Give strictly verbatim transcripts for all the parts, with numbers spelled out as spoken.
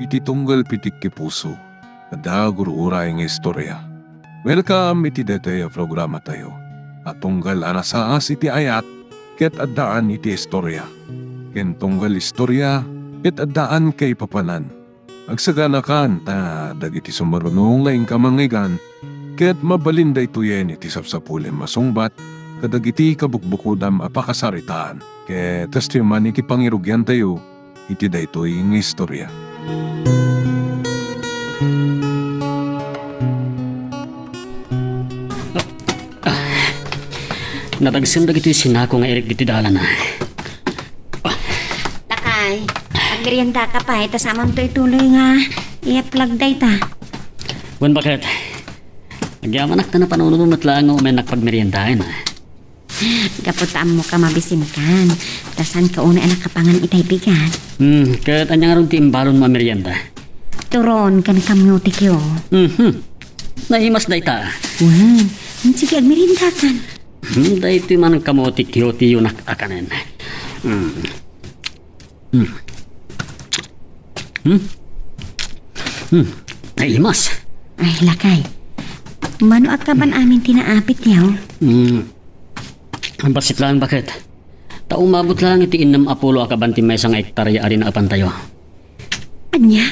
Ti tunggal pitik ti puso, adda gur-uray nga istorya. Welcome iti daytoy a programatayo a tunggal a nasaas iti ayat ket addaan iti istorya, ken tunggal istorya ket addaan kaipapanan. Agsaganakan ta dagiti sumaruno nga inka mangngeggan ket mabalin daytoyen iti sapsapulem a sungbat kadagiti kabukbukodam a pakasaritaan. Ket kastoy man iti pangirugiantayo iti daytoy nga istorya. Nadagsen dagitoy sinako nga irik ditoy dalan. Lakay, agmeriendaka pay, ta saamonto ituloy nga iyaplag dayta. Wen, baket? Agyamanak ta napanunotmo met laeng nga umayennak pagmeriendaen. Gapu ta ammoka mabisinkan, ta saanka unay a nakapangan itay bigat. Hmm, ket ania ngarud ti imbalonmo a merienda? Turon ken kamote kio. Mhm. Naimas dayta. Wen, sige, agmeriendakan. Hmm, daytoy man kamote kio ti iyonak a kanen. Hmm. Hmm. Hmm. Hmm. Naimas. Ay, lakay. Mano a kaban amin ti naapit, yaw? Hmm. Bassit laeng, baket? Ta umabot laeng iti innem a pulo a kaban ti maysa nga ektarya a rinaepantayo. Ania?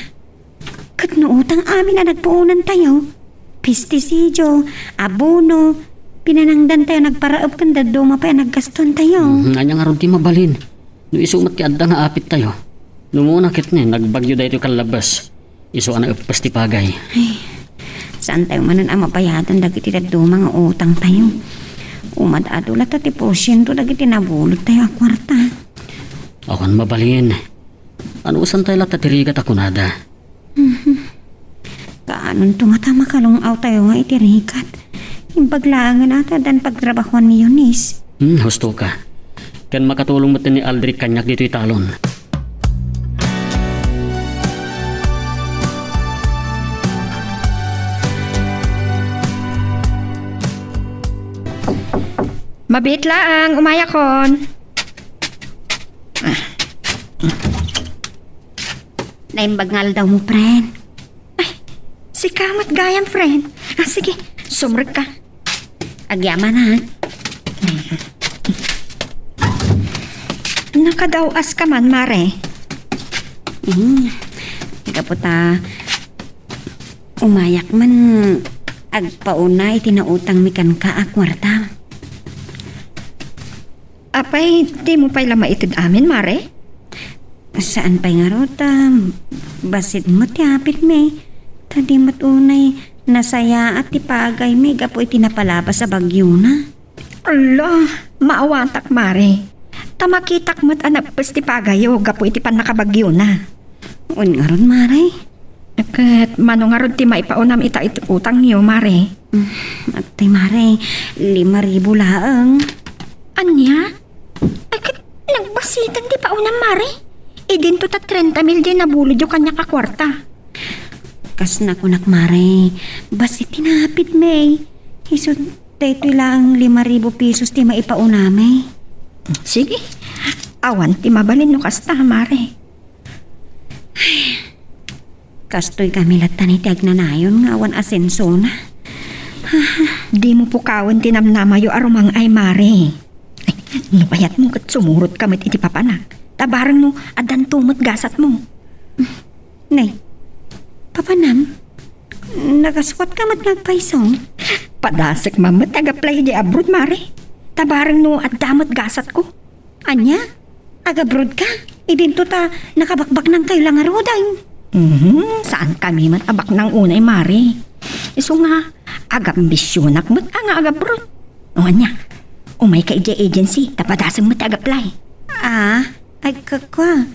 Ket no utang amin a nagpuonantayo, pestisidio, abono, pinanangdantayo nagparaep ken dadduma pay a naggastoantayo. Mhm, ania ngarud ti mabalin? No isu met ti adda nga apittayo. No umuna ketdi, nagbagyo daytoy kallabbes. Isu a naeppes ti pagay. Ay, saantayo manen a mabayadan dagiti dadduma nga utangtayo. Umad-adu latta ti porsiento dagiti nabulodtayo a kuarta. Awan mabalin. Anusantayo latta ti rigat a kunada. Mhm. Kaanonto ngata makalung-awtayo nga iti rigat? Imbag laengen a ta addan pagtrabahoan ni Eunice. Hmm, husto ka. Ken makatulong met ni Aldrich kaniak ditoy talon. Mabiit laeng, umayakon. Naimbag nga aldawmo, friend. Ay, sika met gayam, friend. Ah, sige, sumrekka. Agyaman, ha? Nakadaw-aska man, Mare. Hmm. Gapu ta umayak man agpauna iti nautangmi kenka a kuarta. Apay, dimo pay la maited amin, Mare? Saan pay ngarud, a, bassit met ti apitmi. Ta di met unay nasayaat ti pagaymi gapu iti napalabas a bagyona. Ala, maawatak, Mare. Ta makitak met a naeppes ti pagayyo gapu iti pannakabagyona. Wen ngarud, Mare? Ket mano ngarud ti maipaunam ita iti utangyo, Mare? Mm, apay, Mare, lima ribu laeng. Ania? Ay, ket nagbassiten ti paunam, Mare. Idinto ta trenta mil diay nabulodyo kaniak a kuarta. Kas nakunak, Mare, bassit ti napitmi. Isu daytoy laeng lima ribu pesos ti maipaunami. Sige. Awan ti mabalin no kasta, Mare. Kastoy kami latta iti agnanayon nga awan asensona. Dimo pukawen ti namnamayo a rumang-ay, Mare. Ay, no kayatmo ket sumurotka met iti papanak. Ta bareng no addanto met gasatmo. Nay, papanam? Nakasukatka met nga agpayso? Padasek man met ti ag-apply idiay abroad, Mare. Ta bareng no adda met gasatko. Ania? Ag-abroad ka? Idinto ta nakabakbaknangkayo la ngaruden. Mhm, saan kami met a baknang unay, Mare. Isu nga, agambisionak met a nga ag-abroad. O ania, umayka idiay agency, ta padasem met ti ag-apply. Ah, ay, kakua.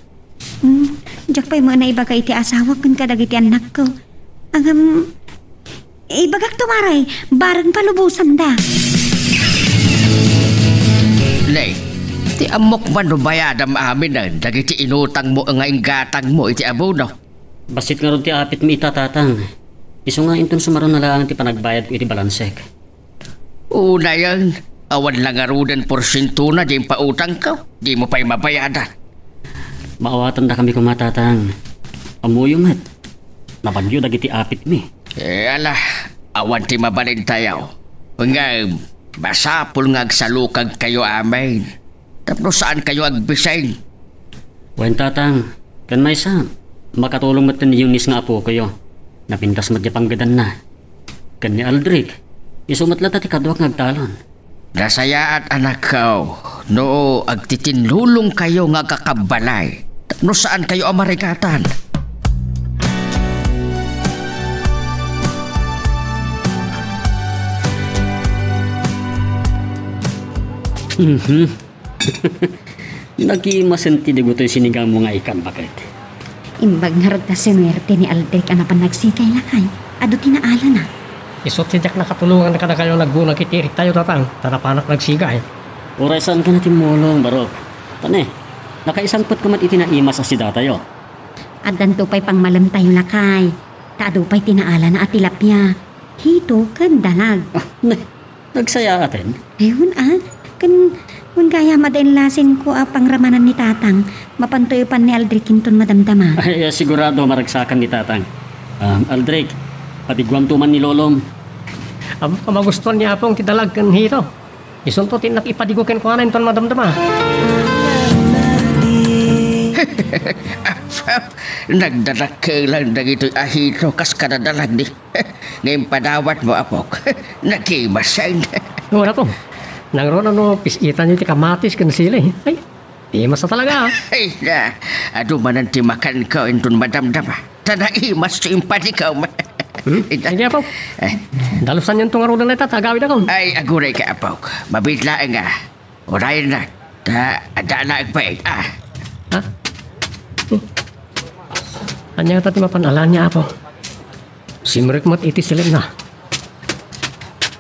Hmm, diak pay met naibaga iti asawak ken kadagiti annakko. Ngem, ibagakto, Mare, bareng palubosanda. Nay, ti ammok man no bayadam aminen dagiti inutangmo nga inggatangmo iti abono? Bassit ngarud ti apitmi ita, Tatang. Isu nga inton sumaruna laeng ti panagbayadko iti balansek. Unayen, awan la ngaruden porsientona diay impautangko. Dimo pay mabayadan. Maawatandakami koma, Tatang. Ammoyo met, Nabagyo dagiti apitmi. Eh, ala, awan ti mabalintayo. Ngem, masapul nga agsalukagkayo amin. Tapno saankayo agbising. Wen, Tatang, ken maysa, makatulong met ni Eunice nga apokoyo. Napintas met ti panggedanna. Ken ni Aldric, isu met latta ti kaduak nga agtalon. Nasayaat, anakko, no agtitinlulongkayo nga agkakabbalay tapno saankayo a marigatan. Mhm. Nagimasen ti digotoy sinigamo nga ikan, baket. Imbag ngarud ta sinuerte ni Aldric a napan nagsigay, lakay. Adu ti naalana. Isu ti diak nakatulongan kadakayo naggunag iti iriktayo, Tatang, ta napanak nagsigay. Uray saanka natimmulong, Barok. Tane, nakaisangpetka met iti naimas a sidatayo. Addanto pay pangmalemtayo, lakay. Ta adu pay ti naalana a tilapia. Hito ken dalag. Ah, ne, nagsayaaten? Ayun, ah. Ken, wen gayam adda inlasinko a pangramanan ni Tatang, mapanto ipan ni Aldric inton madamdama. Ay, ah, sigurado, maragsakan ni Tatang. Ah, Aldric, padiguanto man ni Lolom. Am-, magustuan ni Apong ti dalag ken hito. Isunto ti innak ipadigo kenkuana inton madamdama. Nagdadakkel lang dagitoy a hito kas kadadalag di. Ngem padawatmo, apok. Nagimasen. Wen, Apo. Nangruna no pis-itanyo ti kamatis ken sili. Ay, imas a talaga, ah. Ay na, adu manen ti makanko inton madamdama. Ta naimas ti impadikam. Hmm? Ita. Sige, Apo. Eh. Dalusanyon to ngaruden dayta, ta agawidakon. Ay, agurayka, apok. Mabiit laeng, ah. Urayennak, ta adda laeng pay, ah. Ha? Hmm. Ania ngata ti mapan-alan ni Apo? Simrek met iti silipna.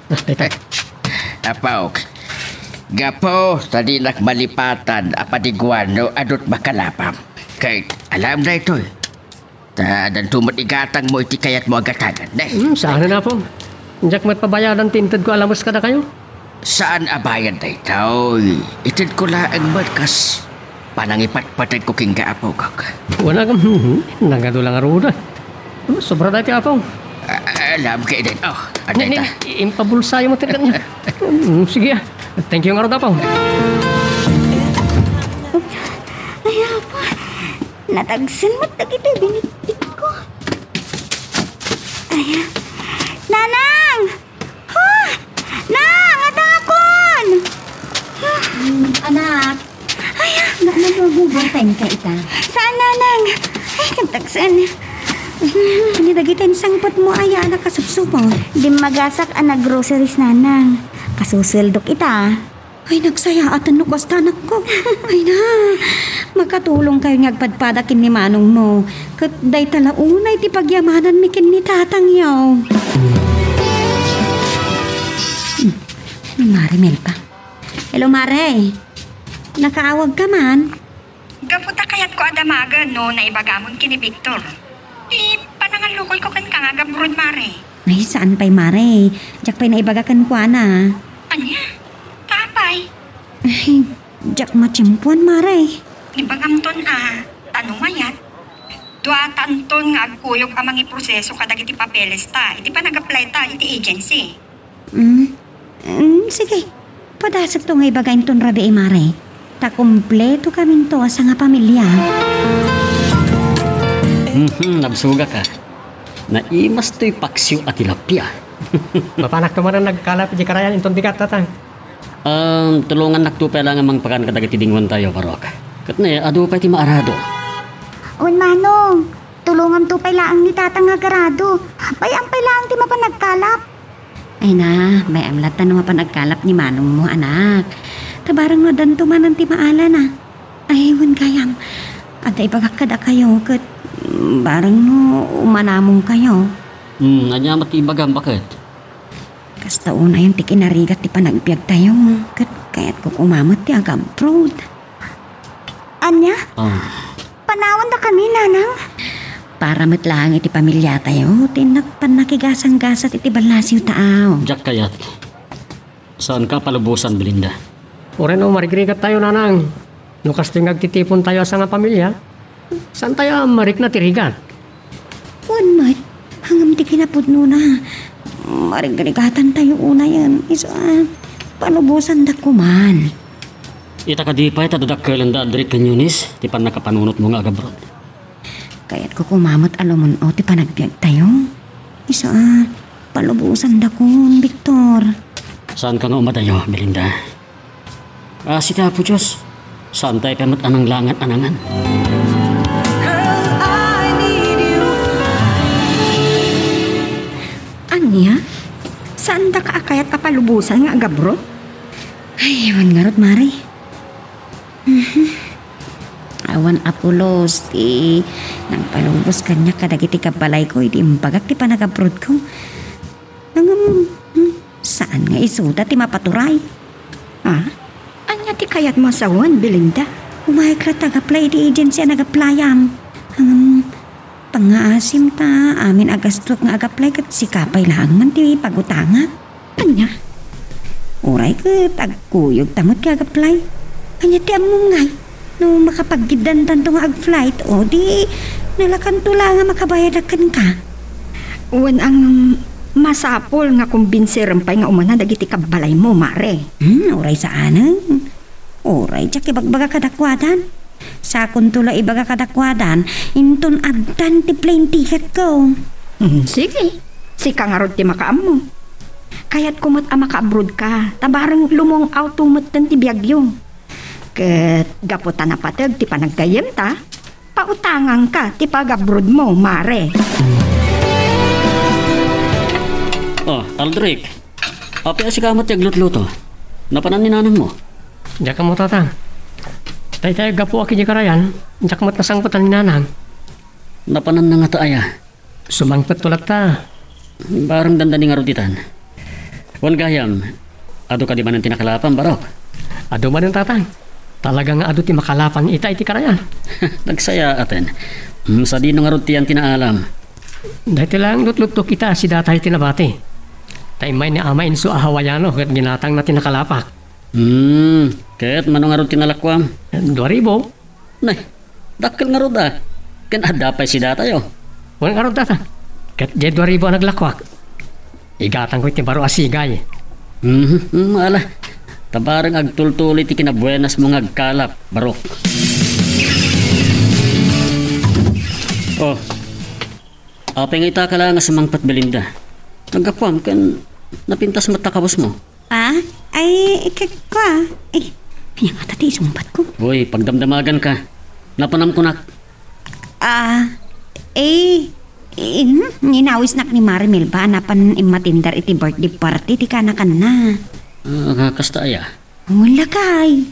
Ah, dayta. Apok, gapu ta dinak malipatan a padiguan no adut makalapam. Ket alam daytoy. Ta addanto met igatangmo iti kayatmo a gatangen, ne? Hmm, saanen, Apo. Diak met pabayadan ti intedko a lames kadakayo. Saan a bayad daytoy. Itedko laeng met kas panangipatpateg ko kenka, apok. Wala kam, hmm, nagadu lang a ruda. Oh, sobra daytoy, Apo. Ah, alam ka, Eden. Oh, Ne, ne, adda ita. Ne, impabulsayo mo, tirgan niya. Hmm, sige, ah. Thank you nga ruda, Apo. Ay, Apo. Natagsen met dagiti binitbitko. Ay, ah. Nanang! Ha! Nang, adakon! Hmm, anak. Ay, ah. Na, nagugutom ka ita? Saan, Nanang? Ay, kagtagsen. Ania dagiti insangpetmo aya a nakasupsupo? Dimmagasak a nag-groceries, Nanang. Kasusueldok ita. Ay, nagsayaaten no kasta, anakko. Ay na, makatulongkayo nga agpadpada ken ni manongmo. Ket dayta la unay ti pagyamananmi ken ni tatangyo. Hmm, ni Mare Melba. Hello, Mare. Nakaawagka man? Gapu ta kayatko a damagen no naibagamon ken ni Victor ti panangallukoyko kenka nga agabroad, Mare. Ay, saan pay, Mare. Diak pay naibaga kenkuana. Ania? Ta apay? Ay, diak matiempoan, Mare. Ibagamton a, ta no mayat, duatanton nga agkuyog a mangiproseso kadagiti papelesta iti panag-applyta iti agency. Hmm? Hmm, sige. Padasakto nga ibaga inton rabii, Mare. Ta kumpleto kaminto a sangapamilia. Mhm, nabsogak a. Naimas toy paksiw a tilapia. Mapanak ka man a nagkalap iti karayan inton bigat, Tatang. Um, tulongannakto pay laeng a mangpakan kadagiti dingoentayo, Barok. Ket ne, adu pay ti maarado. Wen, Manong, tulonganto pay laeng ni Tatang nga agarado. Bay-am pay laeng ti mapan nagkalap. Ay na, bay-am latta no mapan agkalap ni manongmo, anak. Ta bareng no addanto manen ti maalana. Ay, wen gayam, adda ibagak kadakayo ket bareng no umanamongkayo. Hmm, ania met ti ibagam, baket? Kasta unayen ti kinarigat ti panagbiagtayo, ket kayatko koma met ti agabroad. Ania? Ah. Panawendakami, Nanang? Para met laeng iti pamiliatayo ti nagpannakigasanggasat iti ballasiw taaw. Diak kayat. Saanka a palubosan, Belinda? Uray no marigrigattayo, Nanang. No kastoy nga agtitipontayo a sangapamilia, saantayo a marikna ti rigat. Wen met, Napudnona, marigrigatantayo unayen. Isu a, palubosandak koman. Ita kadi pay ta dadakkelenda Aldric ken Eunice ti pannakapanunotmo nga agabroad? Kayatko koma met a lumun-o ti panagbiagtayo. Isu a, palubosandakon, Victor. Saanka nga umadayo, Belinda. Ah, sika, Apo Dios. Saantay pay met a nanglangan a nangan. Ania? Saandaka a kayat a palubosan nga agabroad? Ay, awan ngarud, Mare. Mhm. Awan a pulos ti nangpalubos kaniak kadagiti kabbalayko idi imbagak ti panagabroadko. Ngem, hmm, saan nga isuda ti mapaturay? Ah? Ania ti kayatmo a sawen, Belinda? Umayek latta ag-apply iti agency a nag-applyam. Ngem, pangngaasim ta, amin a gastok nga ag-apply ket sika pay laeng man ti pagutangak. Ania? Uray ket agkuyogta met ti ag-apply. Ania ti ammom ngay? No makapaggiddantanto nga ag-flight, o di nalakanto la nga makabayadak kenka. Wen ang masapul nga kumbinserem pay nga umuna dagiti kabbalaymo, Mare. Hmm, uray saanen. Uray diak ibagbaga kadakuadan. Sakonto la ibaga kadakuadan, inton addan ti plane ticketko. Hmm, sige. Sika ngarud ti makaammo. Kayatko met a makaabroadka, ta bareng lumong-awto metten ti biagyo. Ket gapu ta napateg ti panaggayyemta, pautangangka ti pagabroadmo, Mare. Oh, Aldric. Apay a sika met ti aglutluto? Napanan ni nanangmo? Diak ammo, Tatang. Dayta gapuak idiay karayan, diak met nasangpetan ni Nanang. Napananna ngata aya? Sumangpetto latta. Bareng dandani ngarud ditan. Wen gayam, adu kadi manen ti nakalapam, Barok? Adu manen, Tatang. Talaga nga adu ti makalapam ita iti karayan. Nagsayaaten. Hmm, sadino ngarud ti yan ti naalam? Daytoy laeng lutluttok ita a si Data ti nabati. Ta immay ni Ama Inso a Hawaiano ket ginatangna ti nakalapak. Hmm, ket mano ngarud ti nalakuam? Dua ribu. Nay, dakkel ngarud a. Ken adda pay si Datayo? Wen ngarud, Tatang. Ket diay dua ribu a naglakuak, igatangko iti baro a sigay. Mhm, mm, ala. Ta bareng agtultuloy ti kinabuenasmo nga agkalap, Barok. Oh, apay nga ita ka la nga sumangpet, Belinda? Naggapuam ken napintas met ta kabusmo. Ah? Ay, ikekko, ah. Ay, ania ngata ti isungbatko? Uy, pagdamdamaganka. Napanam kunak. Ah, eh, eh, hmm, inawisnak ni Mare Melba a napan immatender iti birthday party ti kanakanna. Ah, kasta aya? Wala kay.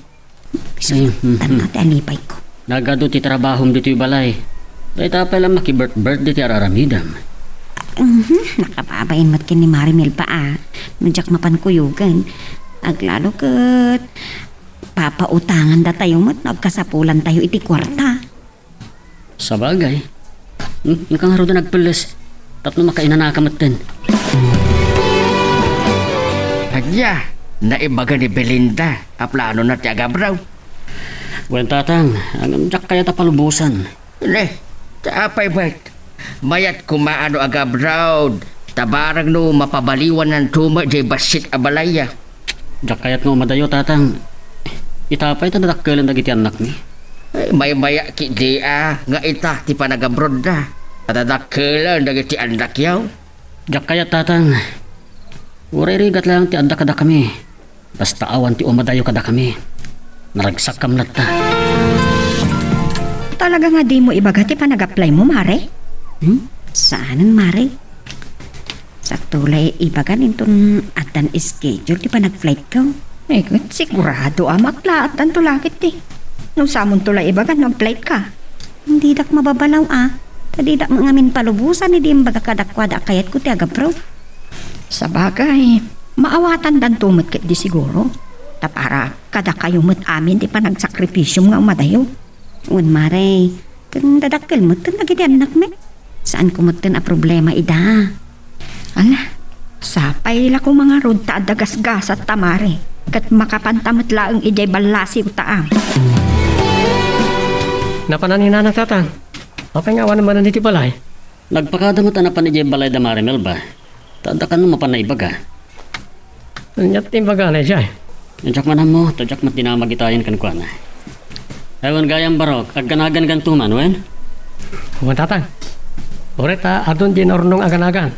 Ay, hmm, hmm. Tan-aw ti alipayko. Nagadu ti trabahom ditoy balay. Dayta pay la makibirth-birthday ti ar-aramidem. Mhm, nakababain met ken ni Mare Melba a. No diak mapan kuyogen. Aglalo ket papautangandatayo met no agkasapulantayo iti kuarta. Sabagay. Hmm, inka ngaruden agpelles. Tapno makainanaka metten. Ania, naibaga ni Belinda a planona ti agabroad? Wen, Tatang, ngem diak kayat a palubosan. Ne, ta apay met? Mayat koma a no agabroad, ta bareng no mapabaliwananto met diay bassit a balayya. Diak kayat nga umadayo, Tatang. Ita pay ta dadakkelen dagiti annakmi. Ay, maymaya ketdi a nga ita ti panagabroadda. Ta dadakkelen dagiti annakyo. Diak kayat, Tatang. Uray rigat laeng ti adda kadakami. Basta awan ti umadayo kadakami. Naragsakkam latta. Talaga nga dimo ibaga ti panag-applymo, Mare? Hmm? Saanen, Mare? Sakto la ibagan inton addan schedule ti panag-flightko. Eh, ket sigurado a matlaatdanto la ketdi. No samonto la ibagan no ag-flightka. Didak mababalaw a, ta didak ngamin palubosan idi imbagak kadakuada a kayatko ti agabroad. Sabagay, maawatandanto met ketdi siguro. Ta para kadakayo met amin ti panagsakripisyom nga umadayo. Wen, Mare, ken dadakkel metten dagiti annakmi. Saanko metten a problema ida. Ala, sapay la koma ngarud ta adda gasgasatta, Mare, ket makapanta met laeng idiay ballasiwta a. Napanan ni Nanang, Tatang. Apay nga awan manen iti balay? Nagpakada met a napan idiay balay da Mari Melba. Ta adda kano mapan naibaga. Ania ti imbagana idiay? Diak man ammo, ta diak met dinamag itayen kenkuana. Ay wen gayam, Barok, agganagankanto man, wen? Wen, Tatang. Uray ta adun diay naurnong aganagan.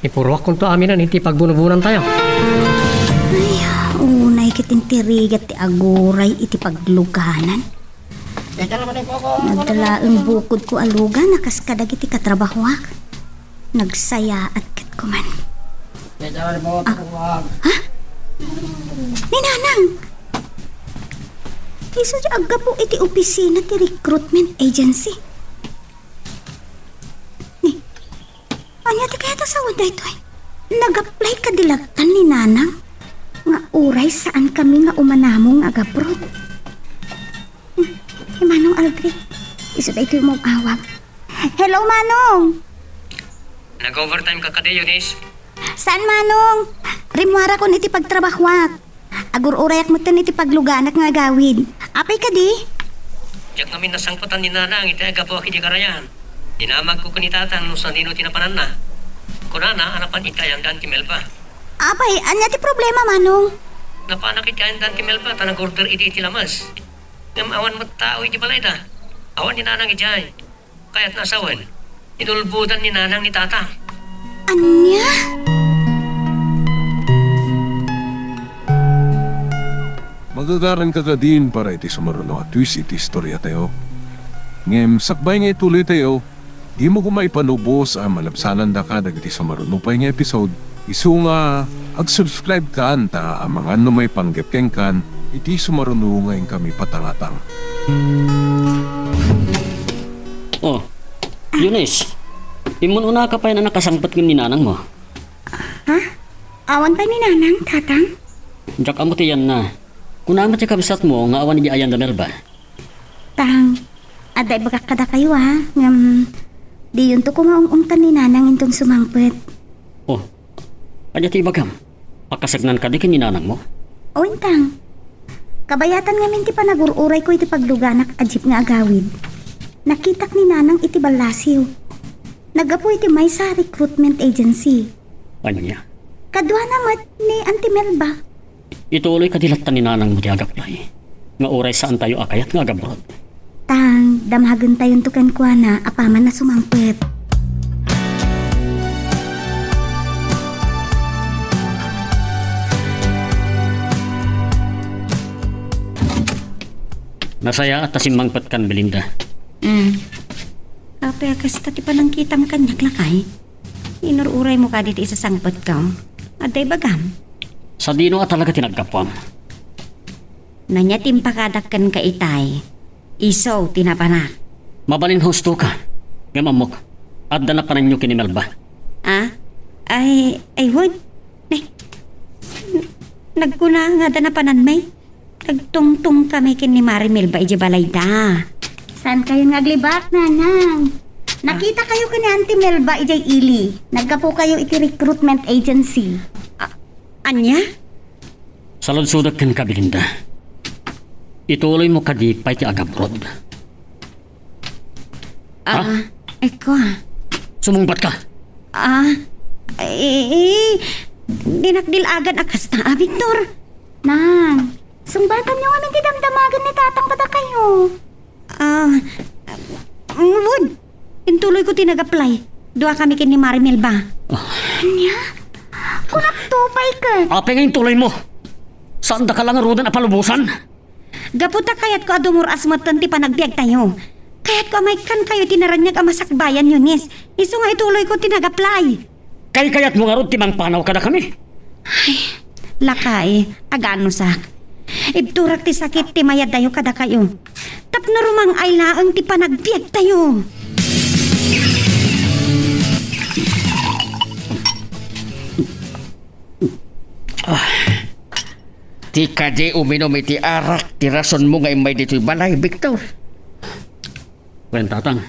Ipuruakkonto aminen iti pagbunobunantayo. Ay, unay ket inti rigat ti aguray iti pagluganan. Nadala laeng bukodko a lugan a kas kadagiti katrabahoak. Nagsayaat ket kuman. Ah, ha? Ni Nanang! Isu ti aggapu iti opisina ti recruitment agency. Ni, ania ti kayat a sawen daytoy? Nag-apply kadi lattan ni Nanang nga uray saan kami nga umanamong nga agabroad. Hmm, ni Manong Aldrin. Isu daytoy umawag. Hello, Manong! Nag-overtime ka kadi, Eunice? Saan, Manong? Rimmuarakon iti pagtrabahoak. Agur-urayak metten iti pagluganak nga agawid. Apay kadi? Diak ngamin nasangpetan ni Nanang iti aggapuak iti karayan. Dinamagko ken ni Tatang no sadino ti napananna. Kunana a napan iti ayandan ti Melba. Apay, ania ti problema, Manong? Napanak iti ayandan ti Melba ta nag-order idi iti lames. Ngem awan met tao iti balayda. Awan ni Nanang idiay. Kayatna a sawen, inulbodan ni Nanang ni Tatang. Ania? Magagaranka kadin para iti sumaruno a twist iti istoriatayo. Ngem sakbay nga ituloytayo, dimo koma ipanubos a malabsanandaka dagiti sumaruno pay nga episode. Isu nga ag-subscribe kan ta amangan no maipanggep kenkan iti sumaruno nga inkami patangatang. Oh, Eunice, immun-unaka pay a nakasangpet ken ni Nanangmo. Ha? Awan pay ni Nanang, Tatang? Diak ammo ti yanna. Kuna met ti kabsatmo nga awan idiay ayan da Melba? Tang, adda ibagak kadakayo, a, ngem diyonto koma ung-ungtan ni Nanang inton sumangpet. Oh, ania ti ibagam? Pakaseknan kadi ken ni Nanangmo? Wen, Tang. Kabayatan ngamin ti panagur-urayko iti pagluganak a jeep nga agawid. Nakitak ni Nanang iti ballasiw. Naggapu iti maysa a recruitment agency. Ania? Kaduana met ni Auntie Melba. Ituloy kadi latta ni Nanangmo ti ag-apply nga uray saantayo a kayat nga agabroad. Tang, damagentayonto kenkuana apaman a sumangpet. Nasayaat ta simmangpetkan, Belinda. Mm. Apay a kasta ti panangkitam kaniak, lakay? Inur-uraymo kadi ti isasangpetko? Adda ibagam? Sadino a talaga ti naggapuam? Nanya ti impakadak kenka itay. Isu ti napanak. Mabalin husto ka. Ngem ammok, adda napananyo ken ni Melba. Ah? Ay, ay, wen. Ne, nagkuna nga adda napananmi. Nagtungtong kami ken ni Mari Melba idiay balayda. Saankayon nga aglibak, Nanang? Nakita kayo ken ni Auntie Melba idiay ili. Naggapu kayo iti recruitment agency. A-, ania? Saludsodek kenka, Belinda. Ituloymo kadi pay ti agabroad? Ah, Ha? Eko, ah. Sumungbat ka? Ah, eh, eh, dinak dil-agan a kasta, ah, Victor. Nang, sungbatanyo ngamin ti damdamagan ni Tatang kadakayo. Ah, mm, wen. Intuloyko ti nag-apply. Dua kami ken ni Mari Melba. Ah. Ania? Kunakto pay ket. Apay nga intuloymo? Saandaka la ngaruden a palubosan? Gapu ta kayatko a dumur-as metten ti panagbiagtayo. Kayatko a maikkankayo iti naraniag a masakbayan, Eunice. Isu nga ituloyko ti nag-apply. Kaykayatmo ngarud ti mangpanaw kadakami? Ay, lakay, aganusak. Ibturak ti sakit ti mayaddayo kadakayo. Tapno rumang-ay laeng ti panagbiagtayo. Ah. Ti kadi uminum iti arak ti rasonmo nga immay ditoy balay, Victor. Wen, Tatang.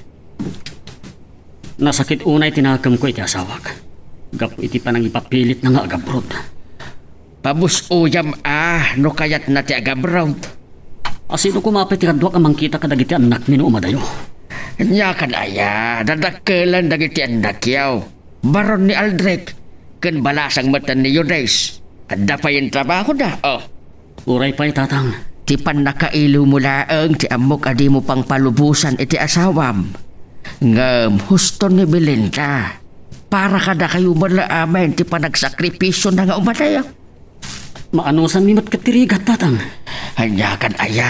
Nasakit unay ti nakemko iti asawak gapu iti panangipapilitna nga agabroad. Pabus-oyam a no kayatna ti agabroad. A sino koma pay ti kaduak a mangkita kadagiti annakmi no umadayo? Ania kan aya, dadakkelen dagiti annakyo. Baron ni Aldrich, ken balasang metten ni Eunice. Adda pay trabahoda, oh. Uray pay, Tatang. Ti pannakailiwmo laeng ti ammok a dimo pangpalubosan iti asawam. Ngem husto ni Belinda. Para kadakayo met la amin ti panagsakripisyo na nga umadayo. Maanusanmi met ket ti rigat, Tatang. Ania kan aya?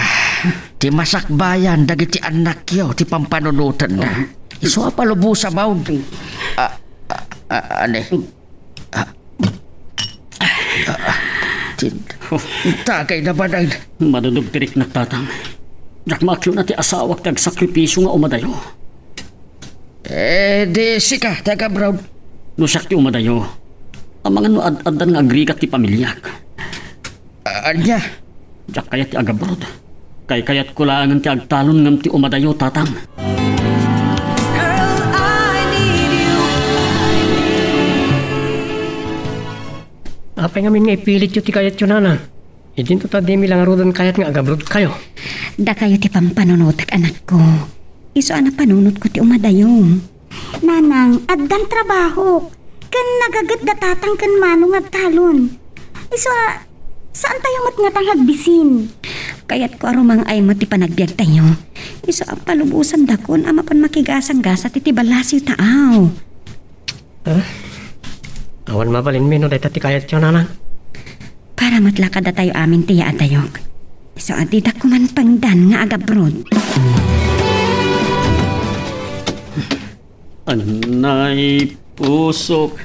Ti masakbayan dagiti annakyo ti pampanunotenna. Isu a palubosamon. Ah, ah, ah, ane? Ah, ah, ah, tin-, tagay na ba nang Madudog ti riknak, Tatang. Diak maaklona ti asawak ti agsakripisyo nga umadayo. Eh, di sika, taga abroad. No siak ti umadayo, amangan no ad-addan nga agrigat ti pamiliak. Ah, ania? Diak kayat ti agabroad. Kaykayatko laengen ti agtalon ngem ti umadayo, Tatang. Girl, I need you. Apay ngamin nga ipilityo ti kayatyo, Nana? Idinto ta dimi la ngaruden kayat nga agabroad kayo. Dakayo ti pampanunotek, anakko. Isu a napanunotko ti umadayo. Nanang, addan trabahok. Ken nagaget da tatang ken manong nga agtalon. Isu a, saan tayo met ngatang agbisin? Kayatko a rumang-ay met ti panagbiagtayo. Isu a palubosandakon a mapan makigasanggasat iti balasiw taaw. Ah? Awan mabalinmi no dayta ti kayatyo, Nanang. Para met la kadatayo amin ti yaatayok. Isu a didak koman pengdan nga agabroad. Anay, pusok.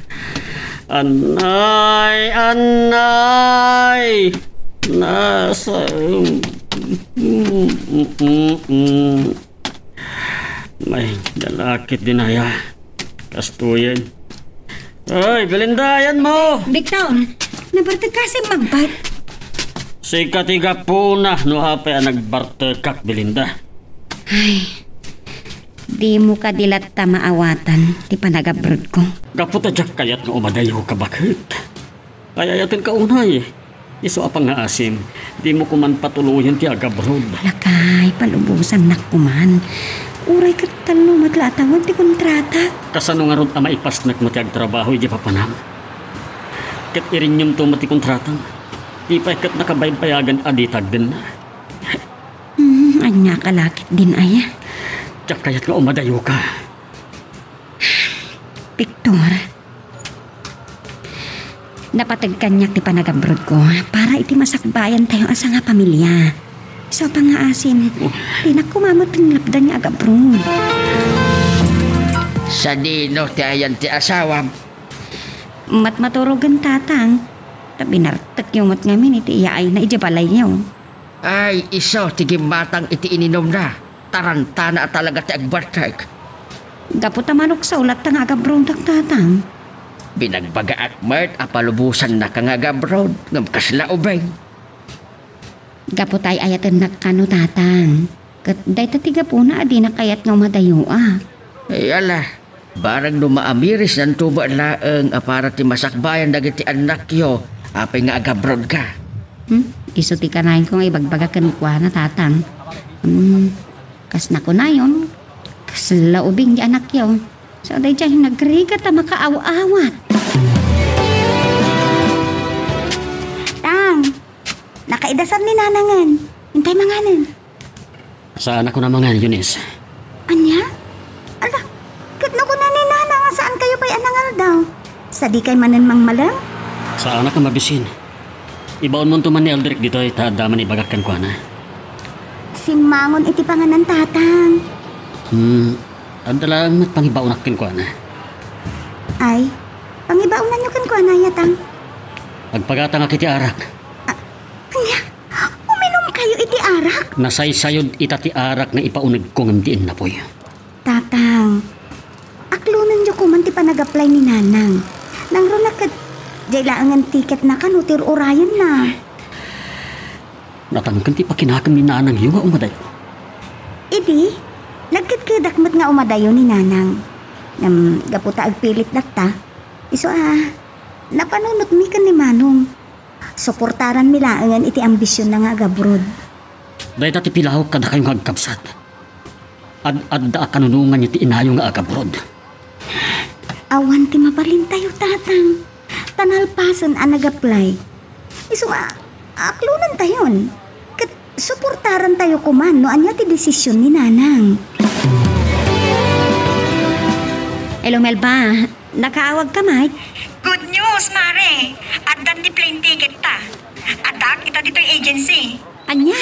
Anay, anay. Nasa... May, dalakit din aya. Kastoyen. Ay, Belinda, ayanmo! Victor, nabartek kasi magbat. Sika ti gapuna no apay a nagbartekak, Belinda. Ay, dimo kadi latta maawatan ti panagabrodko. Gapu ta diak kayat nga umadayo ka baket. Ay, ayatenka unay. Isu a pangngaasim, dimo koman patuloyen ti agabroad. Lakay, palubosannak koman. Uray ket tallo met la a tawen ti kontratak. Kasano ngarud a maipasnek met ti agtrabaho idiay papanam? Ket irinyomto met ti kontratam. Ti pay ket nakabaybayagan a di tagdenna. Hmm, ania ka lakit din aya? Diak kayat nga umadayoka. Victor, napateg kaniak ti panagabrodko para iti masakbayan tayo a sangapamilia. Isu a pangngaasim, dinak koma met tinlapdan nga agabroad. Sadino ti ayan ti asawam? Matmaturogen, tatang. Ta binartekyo met ngamin iti iyaayna idiay balayyo. Ay, isu ti gimmatang iti ininumna. Tarantana a talaga ti agbartek. Gapu ta manuksaw latta nga agabrodak, tatang. Binagbagaak met a palubosannaka nga agabroad, ngem kasla ubing. Gapu ta ay-ayatennak kano, tatang. Ket dayta ti gapuna a dinak kayat nga umadayoak. Ay, ala, barang no maamirisnanto met laeng a para ti masakbayan dagiti annakyo, apay nga agabrodka? Hmm? Isu ti kanayon ko nga ibagbaga kenkuana, tatang. Hmm, kas nakunayon, kasla ubing ti annakyo. So, daydiay nagrigat a makaaw-awat. Tang, nakaidasar ni nanangen. Intay manganen. Saanak a mangan, Eunice. Ania? Ala, ket no kuna ni Nana nga saan kayo pay a nangaldaw, sadikay manen mangmalem? Saanak a mabisin. Ibaonmonto man ni Aldrich ditoy ta adda man ibagak kenkuana. Simmangon iti panganan, tatang. Hmm, adda laeng met pangibaonak kenkuana. Ay, pangibaonanyo kenkuana, yatang. Agpagatangak iti arak. Ah, ania? Uminum kayo iti arak? Nasaysayod ita ti arak nga ipaunegko ngem diin napuy. Tatang, aklonenyo koman ti panagaplay ni Nanang. Nangruna ket diay laengen tiketna kano ti ur-urayenna. Natangken ti pakinakem ni Nanangyo nga umadayo. Idi, nagkedkedak met nga umadayo ni Nanang. Ngem gapu ta agpilit latta, isu a, napanunotmi ken ni Manong. Suportaranmi laengen iti ambisionna nga agabroad. Dayta ti pilawek kadakayo nga agkabsat. Ad-adda a kanunongan iti inayo nga agabroad. Awan ti mabalintayo, Tatang. Ta nalpasen a nag-apply. Isu nga, aklonentayon. Ket suportarantayo koma no ania ti desisyon ni Nanang. Hello, Melba. Nakaawag ka, Mike? Good news, Mare. Addan ti plane ticket ta. Addaak ita ditoy agency. Ania?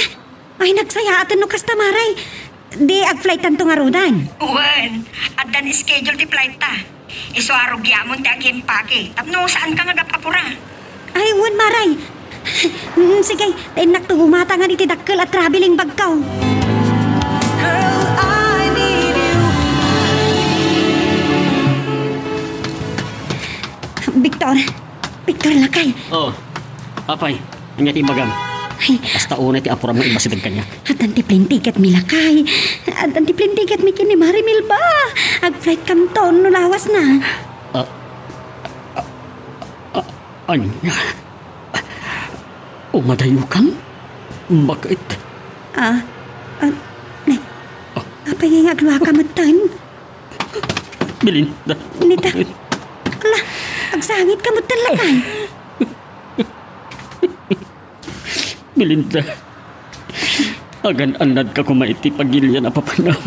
Ay, nagsayaaten no kasta, Mare. Di agflightanto ngarudan? Wen, addan schedule ti flight ta. Isu a rugiamon ti agiimpake. Tapno saan ka nga agap-apura. Ay, wen, Mare. Mm, sige, ta innakto gumatangan iti dakkel a traveling bag ko. Girl, I need you. Victor, Victor, lakay. Oh, apay, ania ti ibagam? Ay. Kasta unay ti apuram nga immasideg kaniak. Addan ti plane ticket mi, lakay. Addan ti plane ticket mi ken ni Mare Melba. Agflight kamton no lawas na. Ah, ah, ah, ania? Umadayokam? Bakit? Ah, ah, ne. Ah. Apay nga agluaka metten? Belinda. Nita. Ala, agsangit ka metten, lakay. Belinda, agan-annadka koma iti pagilian a papanam.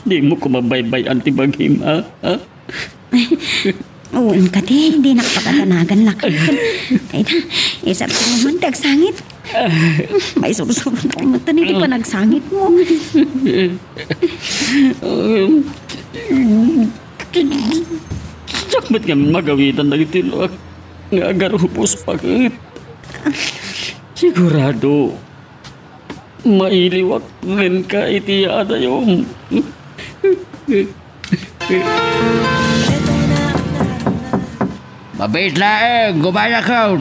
Dimo koma baybay-an ti bagim, a? A? Wen kadi, dinak pakadanagan, lakay. Ay na, isap ko naman ti agsangit. Maisursuro ko metten iti panagsangit mo. Um, siak met ngamin magawidan dagiti luak nga agarupos, bakit? Sigurado, mailiwak kenka iti yaadayom. Mabiit laeng, gumayakon.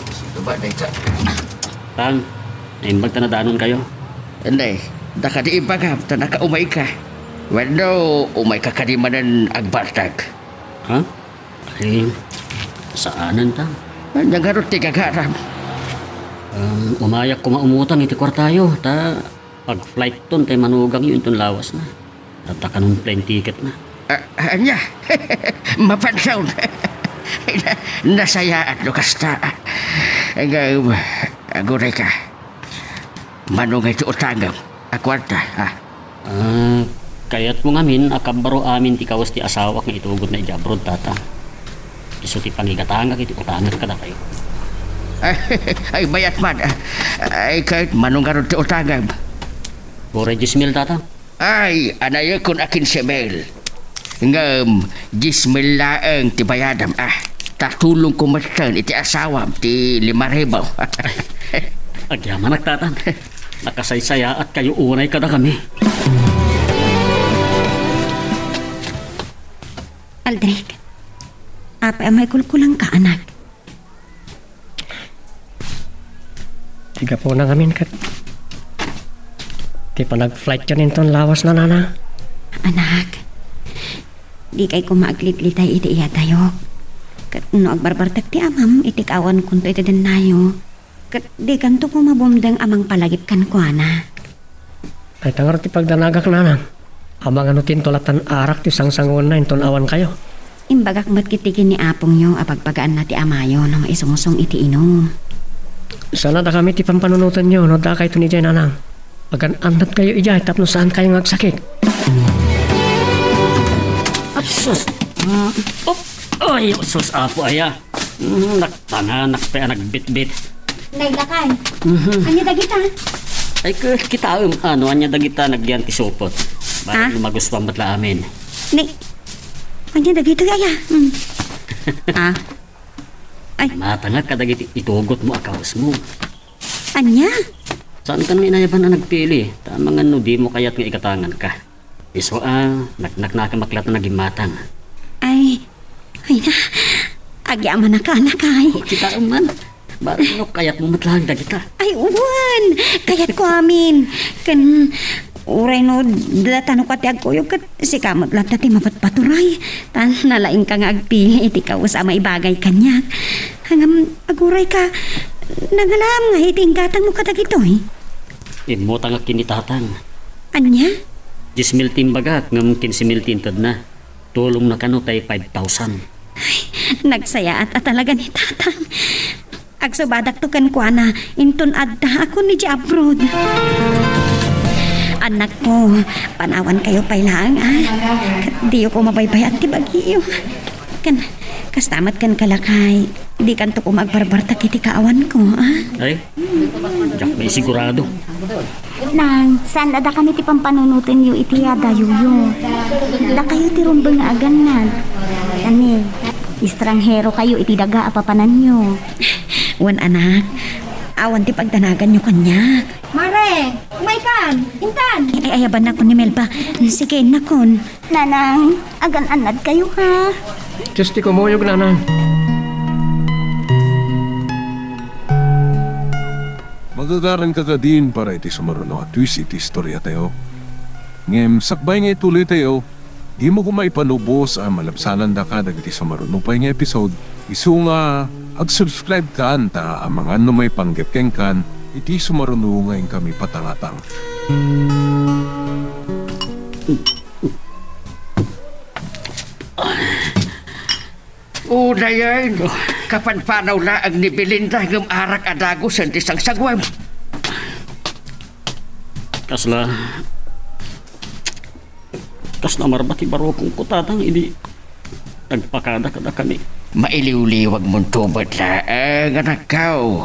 Sino ba dayta? Tang, naimbag ta nadanon kayo? Hindi, da kadi ibagam ta nakaumayka. Wenno, umayka kadi manen agbartag? Ha? Ay, saanen, Tang. Ania ngarud ti gagaram? Um, umayak koma umutang iti kuartayo, ta pag-flightton ti manugangyo inton lawas na. Adda kanon plane ticket na. Ah, ania? Mapanson. Na-, nasayaat no kasta. Ngem, aguray ka. Mano nga iti utangem a kuarta, ha? Ah, kayatmo ngamin a kabbaro amin ti kawes ti asawak nga itugotna idiay abroad, Tata. Isu ti pangigatangak iti utangek kadakayo. Ay, mayat man. Ay, ket mano ngarud ti utangem? Uray dies mil, Tata. Ay, anayekon a kinse mil. Ngem, dies mil laeng ti bayadem, a. Ta tulongko metten iti asawam ti lima ribu. Agyamanak, Tata. Nakasaysayaat kayo unay kadakami. Aldrich, apay a maikulkulangka, anak? Ti gapuna ngamin ket ti panag-flightyo inton lawas na, Nanang. Anak, dikay koma aglitlitay iti iyatayok. Ket no agbarbartek ti amam iti kaawankonto iti dennayo, ket dikanto koma bumdeng a mangpalagip kenkuana. Dayta ngarud ti pagdanagak, Nanang. Amangan no ti intolattan arak ti sangsanguenna inton awan kayo. Imbagak met ketdi ken ni apongyo a pagbagaanna ti amayo no maisungsong iti inum. Sana dakami ti pampanunotenyo no adda kayton idiay, Nanang. Agan-annad kayo idiay tapno saan kayo nga agsakit. Ay, sus! Mm, op! Ay, sus, Apo, aya! Mm, nak-, Tanganak pay a nagbitbit. Nay, lakay. Mhm. Ania dagita? Ay, k-, kitaem, ano, ania dagita nagyan ti supot. Ah? Baka magustuhan met la amin. Ni, ania dagita, aya? Mm. Ah? Ay. Matangak kadagiti itugotmo a kawesmo. Ania? Saankan nga inayaban a nagpili, ta amangan no dimo kayat nga igatanganka. Isu a, naknaknakam a klat a nagimmatang. Ay, ay na, agyamanak a, lakay. O, kitaem man. Baro no kayatmo met laeng dagita. Ay, wen, kayatko amin. Ken, uray no datano ka ti agkuyog, ket sika met latta ti mapatpaturay. Ta nalaingka nga agpili iti kawes a maibagay kaniak. Ngem, aguray ka, nangalaam nga iti inggatangmo kadagitoy. Immutangak ken ni Tatang. Ania? Dies mil ti imbagak, ngem kinse mil ti intedna. Tulongna kano tay five thousand. Ay, nagsayaat a talaga ni Tatang. Agsubadakto kenkuana, inton adda a kun idiay abroad. Annakko, panawankayo pay laeng, a. Ket diyo koma baybay-an ti bagiyo. Ken, kasta met kenka, lakay, dikanto koma agbarbartak iti kaawanko, a? Ay, diak pay sigurado. Nang, saan a dakami ti pampanunotenyo iti adayoyo? Dakayo ti rumbeng nga agannad. Ani, estranherokayo iti daga a papananyo. Wen, anak, awan ti pagdanaganyo kaniak. Mare, umaykan! Intan! Ay, ayabannakon ni Melba. Sige, innakon. Nanang, agan-annadkayo, ha? Diyos ti kumuyog, Nanang. Magagaranka kadin para iti sumaruno a twist iti istoriatayo. Ngem sakbay nga ituloytayo, dimo koma ipanubos a malabsanandaka dagiti sumaruno pay nga episode, isu nga ag-subscribe kan ta amangan no maipanggep kenkan iti sumaruno nga inkami patangatang. Unayen, kapanpanaw laeng ni Belinda ngem arak a dagusen ti sangsagwem. Kasla, kasla marba ti barukongko, Tatang, idi nagpakada kadakami. Mailiwliwagmonto met laeng, anakko.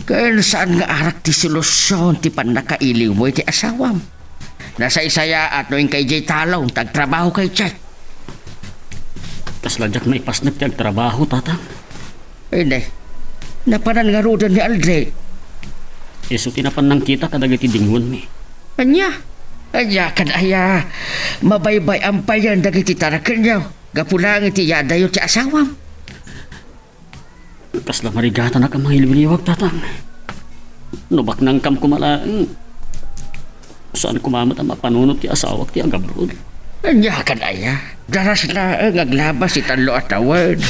Ken saan nga arak ti solusion ti pannakailiwmo iti asawam? Nasaysayaat no inka idiay talon ta agtrabahoka idiay. Kasla diak maipasnek ti agtrabaho, Tatang. Ay, nay. Napanan ngaruden ni Aldrich? Isu ti napan nangkita kadagiti dingonmi. Ania? Ania kan aya? Mabaybay-an payen dagiti tarakenyo gapu laeng iti yadayo ti asawam. Kasla marigatanak a mangiliwliwag, Tatang. No baknangkam koma laeng, saan koma met a mapanunot ti asawak ti agabroad. Ania kan aya? Daras laeng aglabas ti tallo a tawen.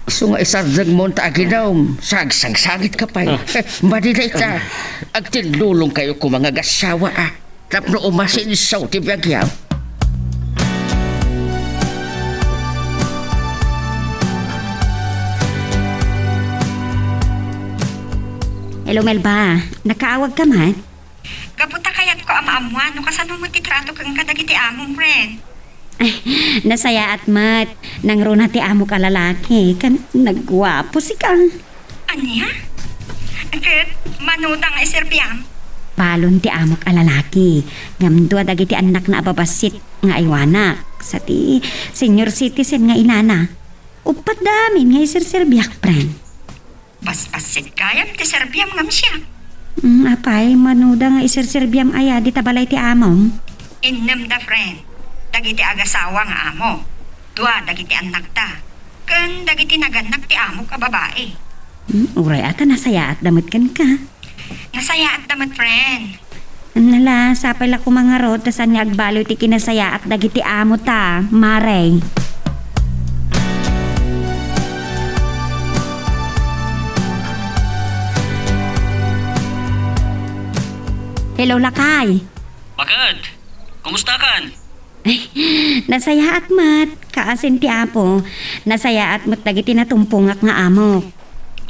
Isu nga isardengmo ta aginom, sagsagsagitka pay. Ah. Madi dayta, agtinlulongkayo koma nga agassawa, a. Tapno umasinso ti biagyo. Hello, Melba. Nakaawagka met? Gapu ta kayatko a maammuan no kasano met ti trato ken kadagiti amom, friend. Nasayaat met. Nangruna ti amok a lalaki. Ken nagguapo sika. Ania? Ket manoda nga iserbiam? Balon ti amok a lalaki, ngem dua dagiti annakna a babassit nga aywanak, sa ti senior citizen nga inana. Uppat da amin nga iserserbiak, friend. Basbassit gayam ti serbiam ngem siak. Mm, apay, manoda nga iserserbiam aya dita balay ti amom? Innem da, friend, dagiti agasawa nga amo. Dua dagiti annakda. Ken dagiti nagannak ti amok a babai. Hmm, uray a ta nasayaatda met kenka. Nasayaatda met, friend. Nala, sapay la koma ngarud ta saan nga agbaliw ti kinasayaat dagiti amo ta, Mare. Hello, lakay. Bakit? Kumusta kan? Ay, nasayaat met, kaasin ti Apo. Nasayaat met dagiti natumpongak nga amok.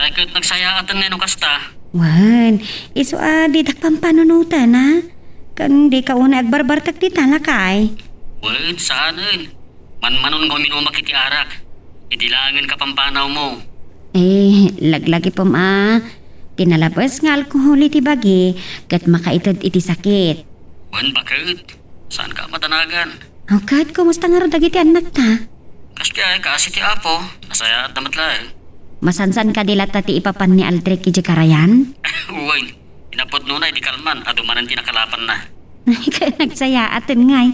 Ay, ket nagsayaaten nga no kasta. Wen, isu a didak pampanunoten, a? Ken dika unay agbarbartek dita, lakay. Wen, saanen. Manmanon nga uminumak iti arak. Idi laengen kapampanaw mo. Eh, laglagipem a. Ti nalabes nga alkohol iti bagi, ket makaited iti sakit. Wen, baket. Saanka a madanagan? O, ket kumusta ngarud dagiti annakta? Kas diay, kaasi ti Apo, nasayaatda met laeng. Masansan kadi latta ti ipapan ni Aldrich idiay karayan? Wen, inapudnona idi kalman, adu manen ti nakalapanna. Ay, ket nagsayaaten ngay.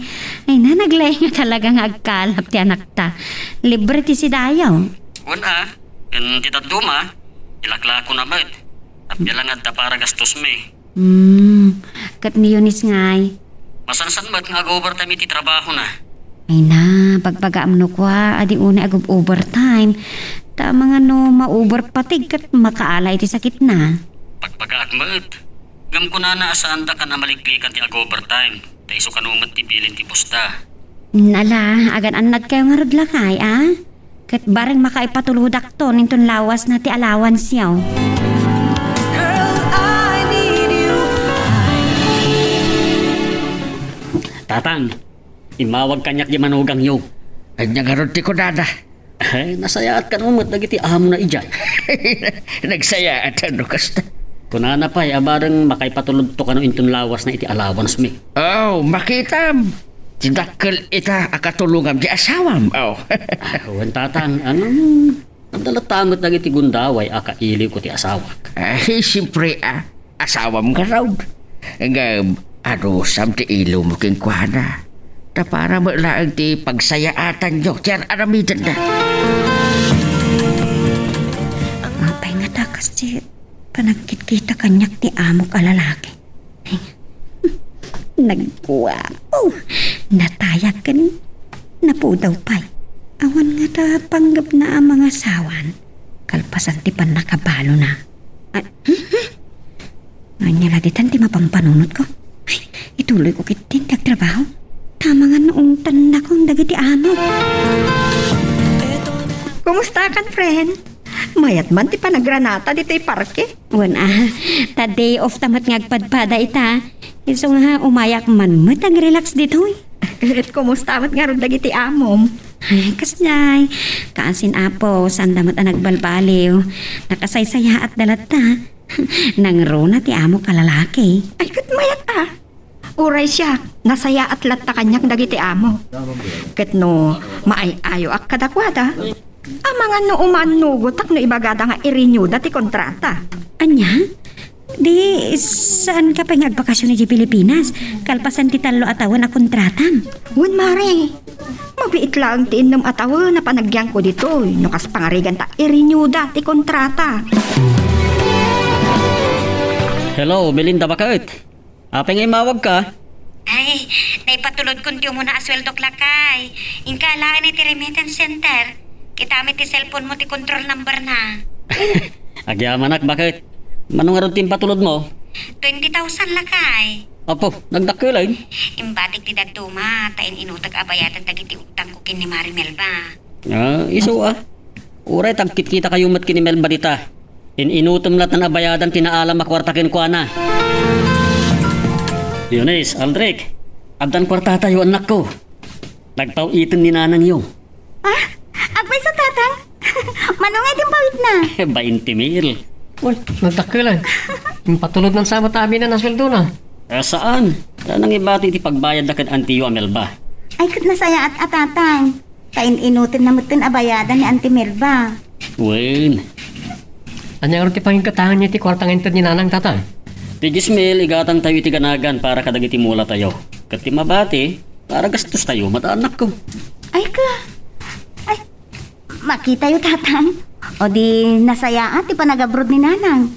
Ay na, naglaing a talaga nga agkalap ti anakta. Libre ti sidayo. Wen a, ken ti dadduma, ilaklakona met. Appiya la nga adda para gastosmi. Hmm, ket ni Eunice ngay? Masansan met nga ag-overtime iti trabahona. Ay na, bagbagaam no kua a di unay ag-overtime. Ta amangan no ma-over fatigue ket makaala iti sakitna. Bagbagaak met. Ngem kunana a saandakan a maliklikan ti ag-overtime, ta isu kano met ti bilin ti boss da. Nala, agan-annadkayo ngarud lakay, a? Ket bareng makaipatulodakton inton lawasna ti allowance-yo. Tatang, immawag kaniak ti manugangyo. Ania ngarud ti kunana? Eh, nasayaat kano met dagiti amona idiay. Nagsayaat no kasta. Kunana pay a bareng makaipatulodto kano inton lawasna iti allowance-mi. Oh, makitam. Ti dakkel ita a katulongam ti asawam. Oh. Ah, wen, Tatang, ano? Adda latta met dagiti gundaway a kailiwko ti asawak. Ay, siyempre, a. Asawam ngarud. Ngem, anusam ti ilomo kenkuana? Ta para met laeng ti pagsayaatanyo ti ar-aramidenna. Apay ngata kas ti panagkitkita kaniak ti amok a lalaki? Nagguapo, natayag ken napudaw pay. Awan ngata panggepna a mangasawan, kalpasan ti pannakabalona. Ah, hmm, hmm. Ania la ditan ti mapampanunotko? Ay, ituloyko ketdin ti agtrabaho. Ta amangan no ungtannakon dagiti amo. Kumustakan, friend? Mayat man ti panagranata ditoy parke. Wen, a, ta day off ta met nga agpadpada ita. Isu nga umayak man met agrelax ditoy. Ket kumusta met ngarud dagiti amom? Ay, kasdiay. Kaasin, Apo, saanda met a nagbalbaliw. Nakasaysayaatda latta. Nangruna ti amok a lalaki. Ay, ket mayat a. Uray siak, nasayaat latta kaniak dagiti amo. Ket no maay-ayoak kadakuada, amangan no umannugotak no ibagada nga i-renewda ti kontrata. Ania? Di saanka pay nga agbakasyon idiay Pilipinas, kalpasan ti tallo a tawen a kontratam? Wen, mare. Mabiit laeng ti innem a tawen a panagyanko ditoy, no kas pangarigan ta i-renewda ti kontrata. Hello, Belinda, baket? Apay nga immawagka? Ay, naipatulodkon ti umuna a sueldok, lakay. Inka laeng iti remittance center. Kitam iti cellphone-mo ti control number-na. Agyamanak, baket? Mano ngarud ti impatulodmo? Twenty thousand, lakay. Apo, nagdakkel, ay? Imbatik ti dadduma, ta in-inutek a bayadan dagiti utangko ken ni Mari Melba. Ah, isu a. Uray ta agkitkitakayo met ken ni Melba dita. In-inutem latta a bayadan ti naalam a kuarta kenkuana. Eunice, Aldric, addan kuartatayo, annakko. Nagpaw-iten ni nanangyo. Ah? Agpayso, Tatang? Mano nga iti impawitna? Bainte mil. Uy, nagdakkel, ay. Impatulodnan sa met amin a sueldona. Ah, saan? Ta nangibati iti pagbayadda ken antiyo a Melba. Ay, ket nasayaat a, Tatang. Ta in-inutenna metten a bayadan ni Auntie Melba. Wen. Ania ngarud ti pangiggatanganyo iti kuarta nga inted ni Nanang, Tatang? Ti dies mil igatangtayo iti ganagan para kadagiti mulatayo. Ket ti mabati, para gastostayo met, annakko. Ay ka. Ay, makitayo, Tatang. O di nasayaat ti panagabroad ni Nanang.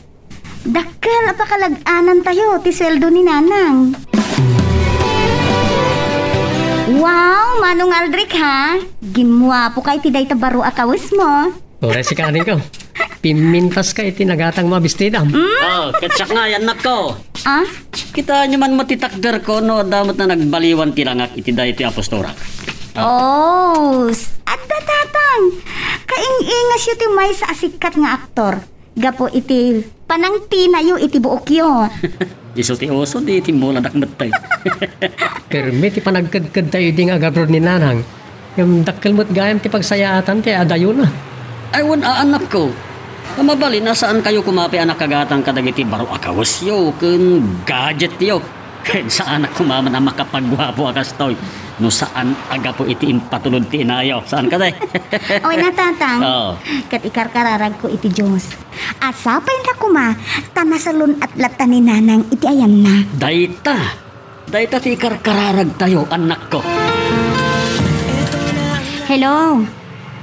Dakkel a pakalag-anantayo ti sueldo ni Nanang. Wow, Manong Aldric, ha? Gimmuapoka iti dayta baro a kawesmo. Uray sika, adingko. Pimmintaska iti nagatangmo a bestidam. Hmm? Oh, ket siak nga, annakko. Ah? Kitaenyo man met ti takderko no adda met a nagbaliwan ti langak iti daytoy a postorak. Oh. Oh, s-, adda, Tatang. Kaing-ingasyo ti maysa a sikat nga aktor. Gapu iti panangtinayo iti buokyo. Isu ti uso, di iti muladak mettay. Permi ti panagkedkedtayo idi nga agabroad ni Nanang. Ngem dakkel met gayam ti pagsayaatan ti adayona. Ay, wen, annakko. Mabalin a saankayo koma pay a nakagatang kadagiti baro a kawesyo ken gadgetyo. Ken saanak koma met a makapagguapo a kastoy no saan a gapu iti impatulod ti inayo. Saan kadi? Oy, na, Tatang. Oo. Ket ikarkararagko iti Dios. Sapay la koma, ta nasalun-at latta ni Nanang iti ayanna. Dayta. Dayta ti ikarkararagtayo, annakko. Hello.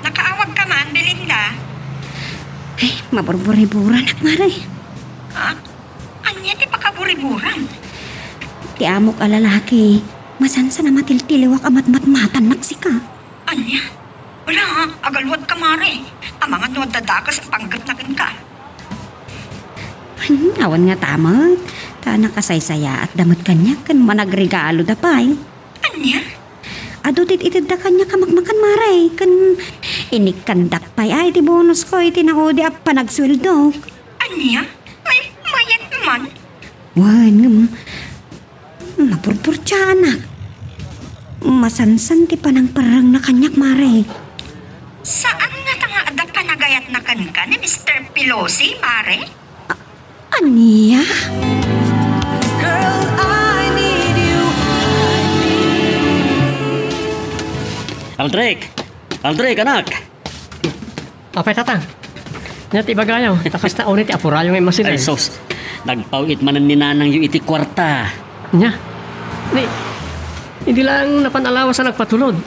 Nakaawagka man, Belinda? Ay, maburburiburanak, Mare. Ah, ania ti pakaburiburam? Ti amok a lalaki, masansan a matiltiliwak a matmatmatannak sika. Ania? Ala, agaluatka, Mare. Amangan no adda dakes a panggepna kenka. Hmm, awan ngata met. Ta nakasaysayaatda met kaniak ken managregaloda pay. Ania? Adu ti itedda kaniak a makmakan, Mare, ken inikkandak pay ay ti bonusko iti naudi a panagsueldok. Ania? Ay, mayat man. Wen, ngem, mapurpurtiaanak. Masansan ti panangparrengna kaniak, Mare. Saan ngata nga adda panagayatna kenka ni Mister Pelosi, Mare? A-, ania? Aldrich! Aldrich, anak! Apay, Tatang. Ania ti ibagayo? Ta kasta unay ti apurayo nga immasideg. Ay, sus. Nagpaw-it manen ni nanangyo iti kuarta. Ania? Ni, idi laeng napan a lawas a nagpatulod.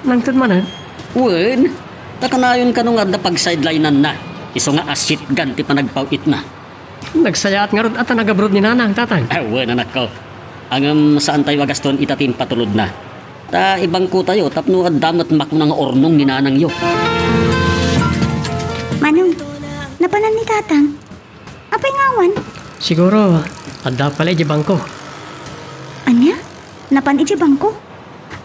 Nangted manen? Wen. Ta kanayon kano nga adda pagsidelinenna. Isu nga asitgan ti panagpaw-itna. Nagsayaat ngarud a ta nag-abroad ni nanang, Tatang. Ah, wen, anakko. Ngem saantayo a gastoen ita ti impatulodna. Ta ibangkotayo tapno adda met makuna nga urnong ni nanangyo. Manong, napanan ni Tatang? Apay nga awan? Siguro, adda pay la idiay bangko. Ania? Napan idiay bangko?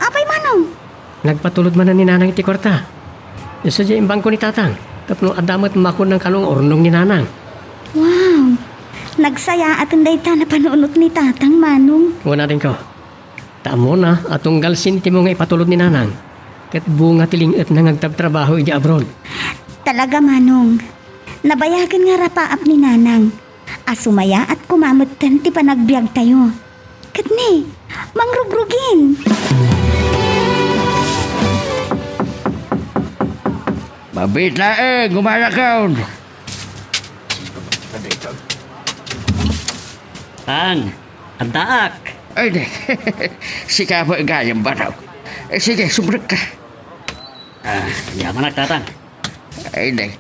Apay, Manong? Nagpatulod manen ni nanang iti kuarta. Isu diay imbangko ni Tatang. Tapno adda met makuna nga urnong ni nanang. Wow! Nagsayaaten dayta napanunot ni Tatang, Manong. Wen, adingko. Ta ammona a tunggal sentimo nga ipatulod ni nanang, ket bunga ti ling-etna nga agtabtrabaho idiay abroad. Talaga, Manong. Nabayagen nga rapaap ni nanang. A sumayaat koma metten ti panagbiagtayo. Ket ni, mangrugrugin. Mabiit laeng, umayakon. Tang, addaak. Ay, di. Sika met gayam, Manong. Eh, sige, sumrekka. Ah, yamanak, Tatang. Ay, di.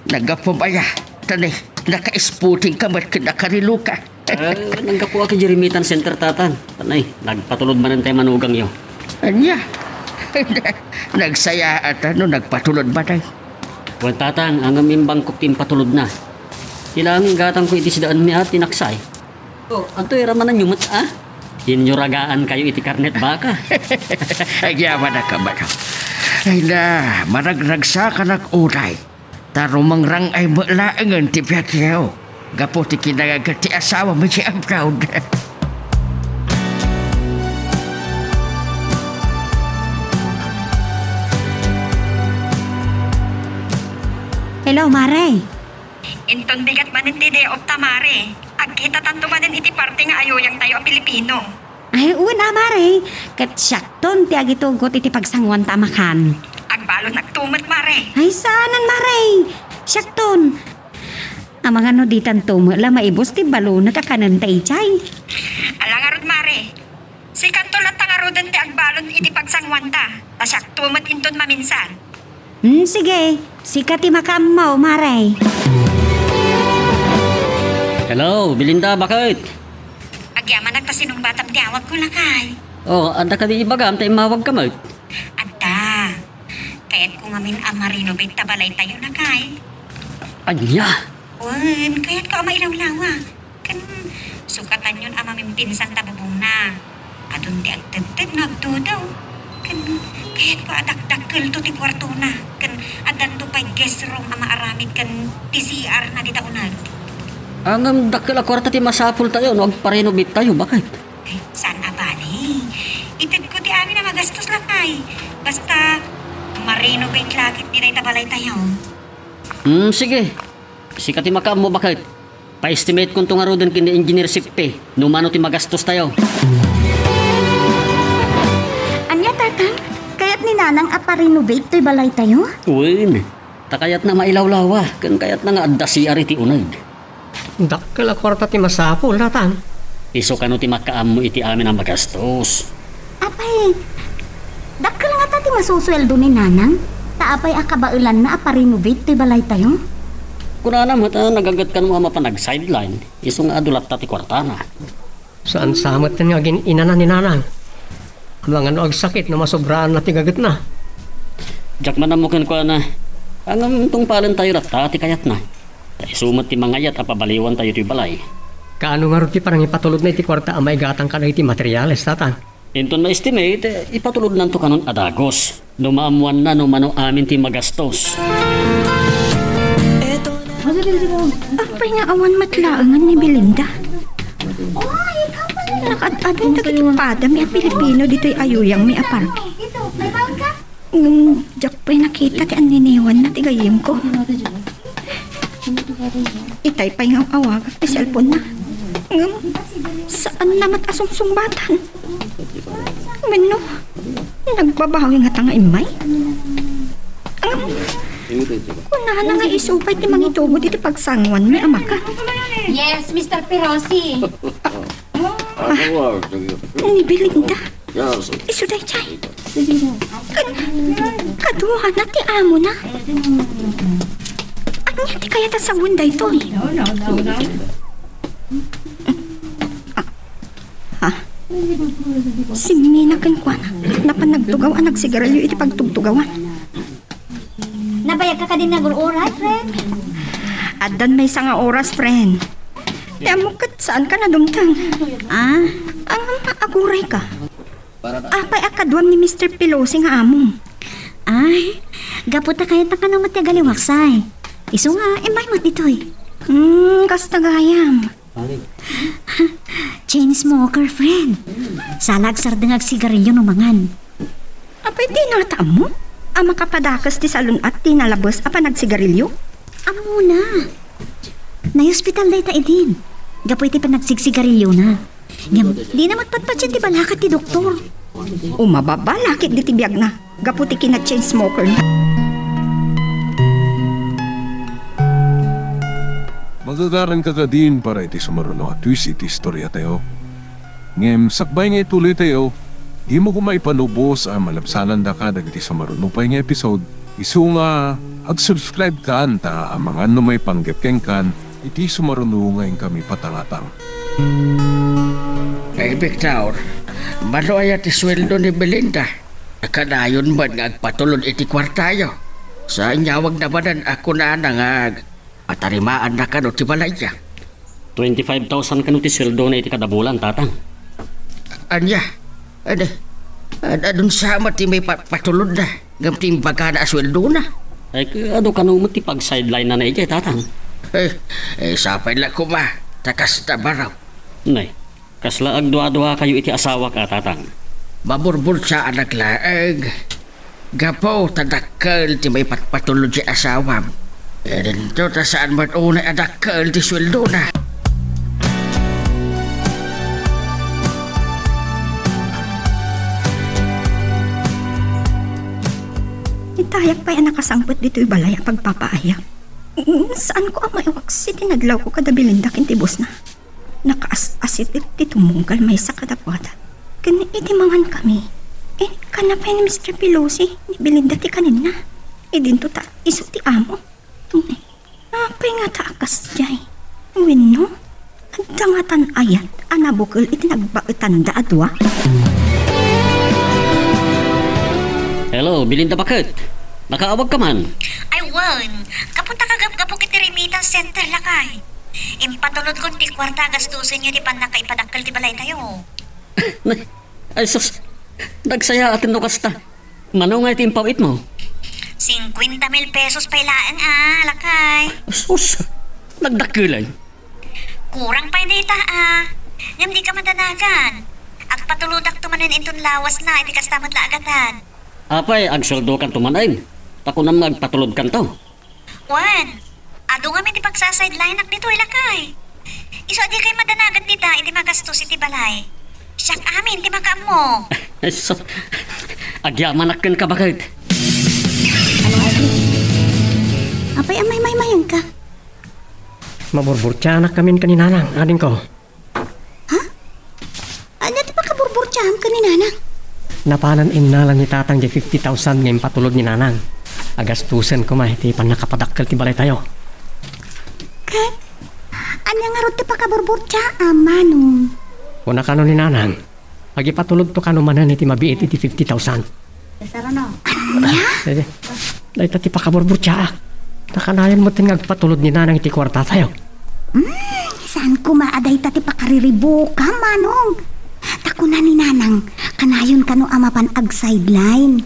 Naggapu aya. Ta ni, naka-spotting ka met ken nakariloka. Ah, naggapuak idiay remittance center, Tatang. Tanay, nagpatulod manen tay manugangyo. Ania? Nagsayaat no nagpatulod manen. Wen, Tatang, ngem imbangkok ti impatulodna. Ti la nga inggatangko iti sidaanmi a tinaksay. Oh, anto iramananyo met, a? Inyo ragaankayo iti karnet baka. Agyamanak, Manong. Ay na, managragsakanak unay. Ta rumangrang-ay met laengen ti biagyo. Gapu ti kinangaget ti asawam idiay abroad. Hello, Mare. Inton bigat manen ti day off ta, Mare, agkitatanto manen iti parte nga ayuyangtayo a Pilipino. Ay, wen a, Mare. Ket siakton ti agitugot iti pagsanguanta a makan. Agbalonakto met, Mare. Ay, saanen, Mare. Siakton. Amangan no ditanto met la maibus ti balonek a kanenta idiay. Ala ngarud, Mare. Sikanto latta ngaruden ti agbalon iti pagsanguanta, ta siakto met inton maminsan. Hmm, sige. Sika ti makaammo, Mare. Hello, Belinda, baket? Agyamanak ta sinungbatam ti awagko, lakay. Oh, adda kadi ibagam ta immawagka met? Adda. Kayatko ngamin a ma-renovate ta balaytayo, lakay. Ania? Wen, kayatko a mailawlawa. Ken sukatanyon a mamimpinsan ta bubongna. Adun ti agtedted no agtudo. Ken kayatko a dakdakkelto ti kuartona. Ken addanto pay guest room a maaramid ken ti C R na dita uneg. Ngem dakkel a kuarta ti masapultayo no agpa-renovate tayo, baket? Ay, saan a bale. Itedko ti amin a magastos, lakay. Basta, ma-renovate la ketdi dayta balaytayo. Hmm, sige. Sika ti makaammo, baket. Pa-estimatekonto ngaruden ken ni Engineer Sippi no mano ti magastostayo. Ania, Tatang? Kayat ni Nanang a pa-renovate toy balaytayo? Wen, ta kayatna mailawlawa, ken kayatna nga adda C R iti uneg. Dakkel a kuarta ti masapul, Tatang. Isu kano ti makaammo iti amin a magastos. Apay, dakkel ngata ti masusueldo ni Nanang? Ta apay a kabaelanna a pa-renovate toy balaytayo? Kunana met a nagaget kano a mapan ag-sideline, isu nga adu latta ti kuartana. Saan sa met nga agin-inana ni Nanang? Amangan no agsakit no masobraanna ti gagetna. Diak man ammo kenkuana. Ngem tungpalentayo latta ti kayatna. Ta isu met ti mangayat a pabaliwantayo ti balay. Kaano ngarud ti panangipatulodna iti kuarta a maigatang kadagiti materials, Tatang? Inton ma-estimate, ipatulodnanto kanon a dagus. No maammoanna no mano amin ti magastos. Apay nga awan met laengen ni Belinda? Nakaad-adun dagiti padami a Pilipino ditoy ayuyangmi a parke. Ngem diak pay nakita ti anniniwanna ti gayyemko. Itay pay nga awagak ti cellphone-na. Ngem saanna met a sungsungbatan. Wenno, nagbabawi ngata nga immay? Ngem kunana nga isu pay ti mangitugot iti pagsanguanmi a maka. Yes, Mister Pirosi. Ni Belinda. Isu daydiay. Kad-, kaduana ti amona. Ania ti kayat a sawen daytoy? Ah, ha? Simmina kenkuana. Napan nagtugaw a nagsigarilyo iti pagtugtugawan. Nabayagka kadin nga agur-uray, friend? Addan maysa nga oras, friend. Ti ammok ket saanka nadumteng. Ah? Ang aguray ka. Apay a kaduam ni Mister Pelosi nga amo? Ay, gapu ta kayatna kano met ti agaliwaksay. Isu nga, immay met ditoy. Hmm, kasta gayam. Chain smoker, friend. Sala agsardeng agsigarilyo no mangan. Apay, dina ngata ammo a makapadakes ti salun-at ti nalabes a panagsigarilyo? Ammona. Naiospital dayta idin. Gapu iti panagsigsigarilyona. Ngem, dina met patpatien ti balakat ti doktor. O, mababa la ketdi ti biagna gapu ti kina-chain smoker-na. Magagaranka kadin para iti sumaruno a twist iti istoriatayo. Ngem sakbay nga ituloytayo, dimo koma ipanubos a malabsanandaka dagiti sumaruno pay nga episode, isu nga ag-subscribe kan ta amangan no maipanggep kenkan iti sumaruno nga inkami patangatang. Ay, Victor, mano aya ti sueldo ni Belinda? Kanayon met nga agpatulod iti kuartayo. Sa inyawag na manen a kunana nga ag-, atarimaanna kano ti balayda. Twenty-five thousand kano ti sueldona iti kada bulan, Tatang. Ania? Ania? Ad-, adun sa met ti maipatpatulodna ngem ti imbagana a sueldona? Ay, adu kano met ti pag-sideline-na idiay, Tatang. Eh, eh, sapay la koma, ta kasta baro. Nay, kasla agduaduakayo iti asawak a, Tatang? Maburburtsaanak laeng. Gapu ta dakkel ti maipatpatulod ti asawam. Idinto ta saan met unay a dakkel ti sueldona. Itayak pay a nakasangpet ditoy balay a pagpapaayak. Mm, saanko a maiwaksi ti nadlawko kada Belinda ken ti bosna. Nakaas-asit ti tumunggal maysa kadakuada. Ken iti mangankami, inikkanna pay ni Mister Pelosi ni Belinda ti kaninna. Idinto ta isu ti amo. Apay ngata a kasdiay? Wenno, adda ngatan ayat a nabukel iti nagbaetanda a dua? Hello, Belinda, baket? Nakaawagka man? Ay, wen. Gapu ta kagapgapok iti remittance center, lakay. Impatulodkon ti kuarta a gastusenyo iti pannakaipadakkel ti balaytayo. Ay, sus. Nagsayaaten no kasta. Mano nga iti impaw-itmo? Singkuenta mil pesos pay laeng a, lakay. Sus. Nagdakkelan. Kurang pay dayta a. Ngem dika madanagan. Agpatulodakto manen inton lawasna iti kasta met la a gatad. Apay, agsueldokanto manen? Ta kunam nga agpatulodkanto. Wen, adu ngamin ti pagsa-sideline-ak ditoy, lakay. Isu a dikay madanagan dita iti magastos iti balay. Siak amin ti makaammo. Sus, agyamanak kenka, baket. Apay a maymaymayanka? Maburburtianak ngamin ken ni Nanang, adingko. Ha? Ania ti pakaburburtiaam ken ni Nanang? Napanan innala ni Tatang diay fifty thousand nga impatulod ni Nanang. Agastusen koma iti pannakapadakkel ti balaytayo. Ket ania ngarud ti pakaburburtiaam, Manong? Kuna kano ni Nanang, agipatulodto kano manen iti mabiit iti fifty thousand. Ania? Dayta ti pakaburburtiaak. Nakanayon met nga agpatulod ni Nanang iti kuartatayo. Hmm, saan koma a Dayta ti pakariribukam, Manong. Ta kuna ni Nanang, kanayon kano a mapan ag-sideline.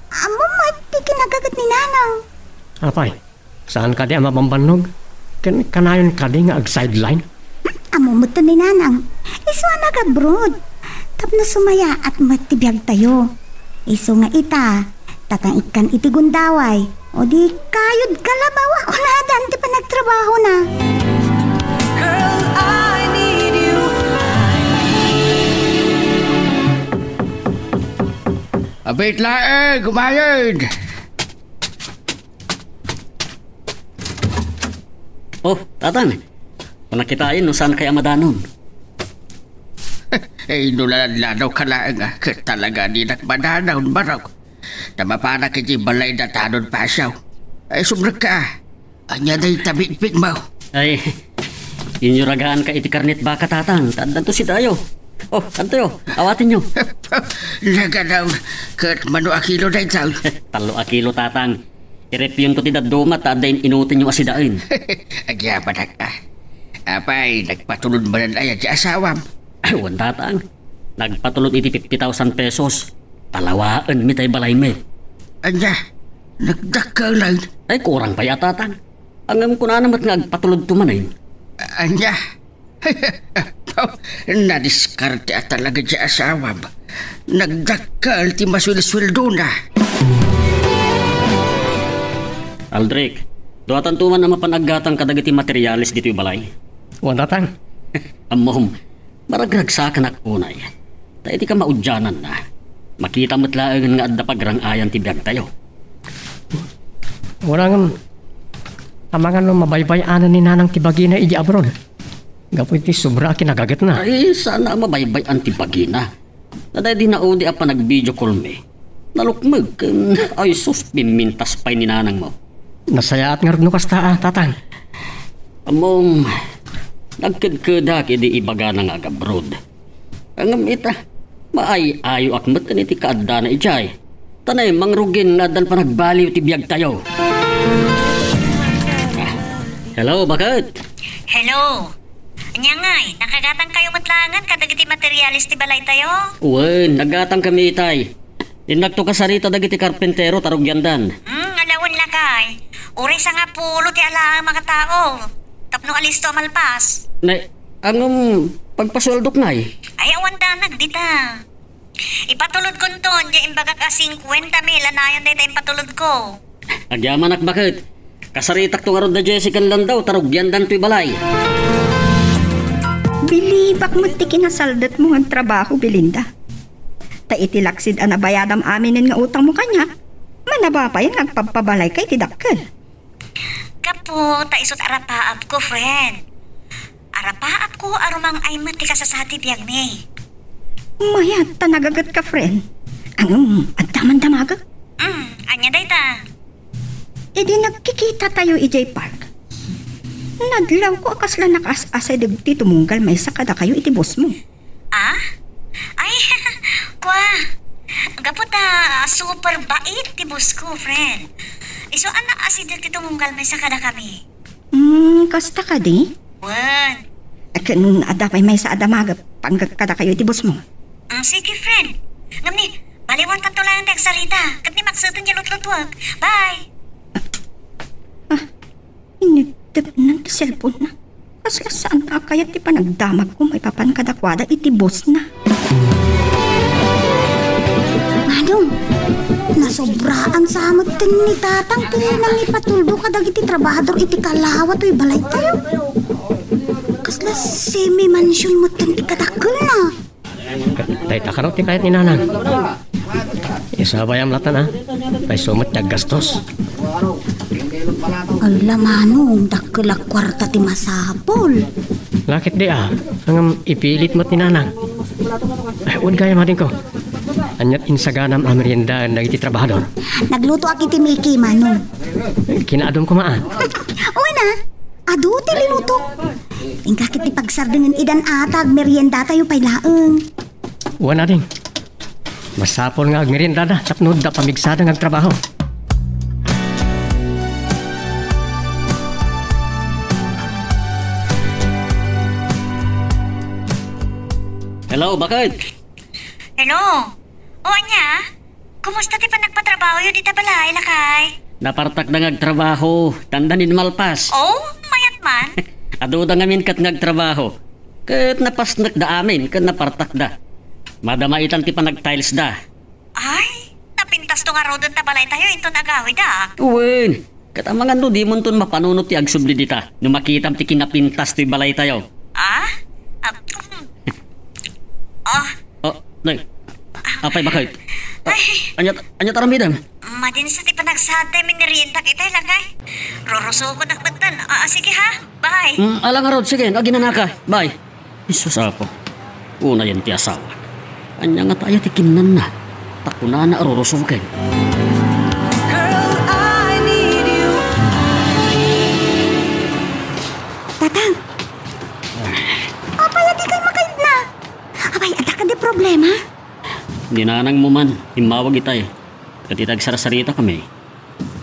Ammom met ti kinagaget ni Nanang. Apay, saan kadi a mabambannog? Ken kanayon kadi nga ag-sideline? Hmm, ammom met ni Nanang. Isu a nag-abroad. Tapno sumayaat met ti biagtayo. Isu nga ita, tatang ikkan iti gundaway. O di kayod kalabaw a kunadan ti panagtrabahona. Girl, I need you. Abit laeng, kumayod! Oh, Tatang. Panakitaen no saan kay a madanon. Eh, no ladladaw ka laeng, ah, ket talaga dinak madanaw, barok. Ta mapanak iti balay da tanon pasiaw. Ay, sumrek ka, ah. Ania dayta bitbit mo? Ay, inyuragaan ka iti karnet baka, Tatang. Ta addanto sidayo. Oh, adtoyo, awatenyo. Naganaw, ket mano a kilo dayta? Tallo a kilo, Tatang. Irepyonto ti dadduma ta adda in-inutenyo a sidaen. Agyamanak, ah. Apay, nagpatulod manen aya ti asawam? Ay, wen, Tatang. Nagpatulod iti fifty thousand pesos. Talawaenmi tay balaymi. Ania? Nagdakkelen? Ay, kurang pay a, Tatang. Ngem kunana met nga agpatulodto manen. Ania? Nadiskarte a talaga ti asawam. Nagdakkel ti masuelsueldona. Aldric, duatanto man a mapan aggatang kadagiti materiales ditoy balay. Wen, Tatang. Ammom, maragragsakanak unay. Ta iti kamaudiananna, makita met laengen nga adda pagrang-ayan ti biagtayo. Wen, ngem, amangan no mabaybay-anan ni Nanang ti bagina idiay abroad. Gapu iti sobra a kinagagetna. Ay, saan a mabaybay-an ti bagina. Ta daydi naudi a panag-video call mi, nalukmeg ken, ay sus, pimmintas pay ni Nanang mo. Nasayaat ngarud no kasta, a, Tatang. Ammom, nagkedkedak idi ibagana nga agabroad. Ngem ita, maay-ayoak met iti kaaddana idiay. Ta naimmangrugin nga addan panagbaliw ti biagtayo. Ah, hello, baket? Hello. Ania ngay, nakagatangkayo met laengen kadagiti materiales ti balaytayo? Wen, naggatangkami itay. Innakto kasarita dagiti karpentero ta rugiandan. Hmm, alawen lakay. Uray sangapulo ti alaem a katao. Tapno alisto a malpas. Nay, ngem, pagpasueldok, nay? Ay, awan danag dita. Ipatulodkonton, diay imbagak a cincuenta mil a nayon dayta impatulodko. Agyamanak, baket. Kasaritakto ngarud da Jessie ken Landau ta rugiandan toy balay. Bilibak met ti kinasaldetmo nga agtrabaho, Belinda. Ta iti laksid a nabayadam aminen nga utangmo kaniak, manaba payen nga agpabpabalayka iti dakkel. Gapu ta isut' arapaapko, friend. Arapaapko a rumang-ay met ti kasasa ti biagmi. Mayat ta nagagetka, friend. Ngem, adda man damagek? Mm, ania dayta? Idi nagkikitatayo idiay park, nadlawko a kasla nakaas-asideg ti tumunggal maysa kadakayo iti bossmo. Ah? Ay, kua. Gapu ta super bait ti bossko, friend. Isu a naasideg ti tumunggal maysa kadakami. Hmm, kasta kadi? Wen. Ket no adda pay maysa a damagek, panggep kadakayo iti bossmo. Mm, sige, friend. Ngem ni, baliwantanto laeng ti agsarita. Ket ni, makseten ti lutlutuek. Bye. Ah, Initdepnan ti cellphone-na. Kasla saan a kayat ti panagdamagko maipapan kadakuada iti boss-na. Manong, nasobraan sa met ni Tatang ti nangipatuldo kadagiti trabahador iti kalawa toy balaytayo. Kasla semi-mansion met ti kadakkelna. Ket dayta kano ti kayat ni Nanang? Isabayam latta, a? Tay isu met ti aggastos. Alla, Manong, dakkel a kuarta ti masapul. Lakit di, a? Ngem ipilit met ni Nanang. Ay, wen gayam, adingko. Aniat insaganam a meriendaen dagiti trabahador? Naglutoak iti Mickey, Manong. Kinaadum koma, a? Wen a. Adu ti linutok. Inka ket ti pagsardengen idan a ta agmeriendatayo pay laeng. Wen, ading. Masapul nga agmeriendada tapno adda pamigsa nga agtrabaho. Hello, bakit? Hello. O, ania? Kumusta ti panagpatrabahoyo dita balay, lakay? Napartakda nga agtrabaho, tanda nin malpas. O, mayat man. Aduda ngamin ket nga agtrabaho. Ket napasnekda amin, ket napartakda. Madama itan ti panagtilesda. Ay, napintasto ngaruden ta balaytayo inton agawid, a? Wen, ket amangan no dimonton mapanunot ti agsubli dita, no makitam ti kinapintas toy balaytayo. Ah? Ah, mm. Ah, Oh, nay. Apay, bakit? Ay. Ania, ania ti aramidem? Madinsa ti panagsaad tay merienda ita, lakay. Rurusokonak metten. Ah, ah, sige ha. Bye. Mm, ala ngarud, sige, aginanaka. Bye. Jesus, Apo. Unayen ti asawa. Ania ngata aya ti kinnanna? Ta kunana a rurusoken. Girl, I need you. Tatang! Apay a dikay makaidna? Apay, adda kadi problema? Ni nanangmo man, immawag itay. Ket ita agsarsaritakami.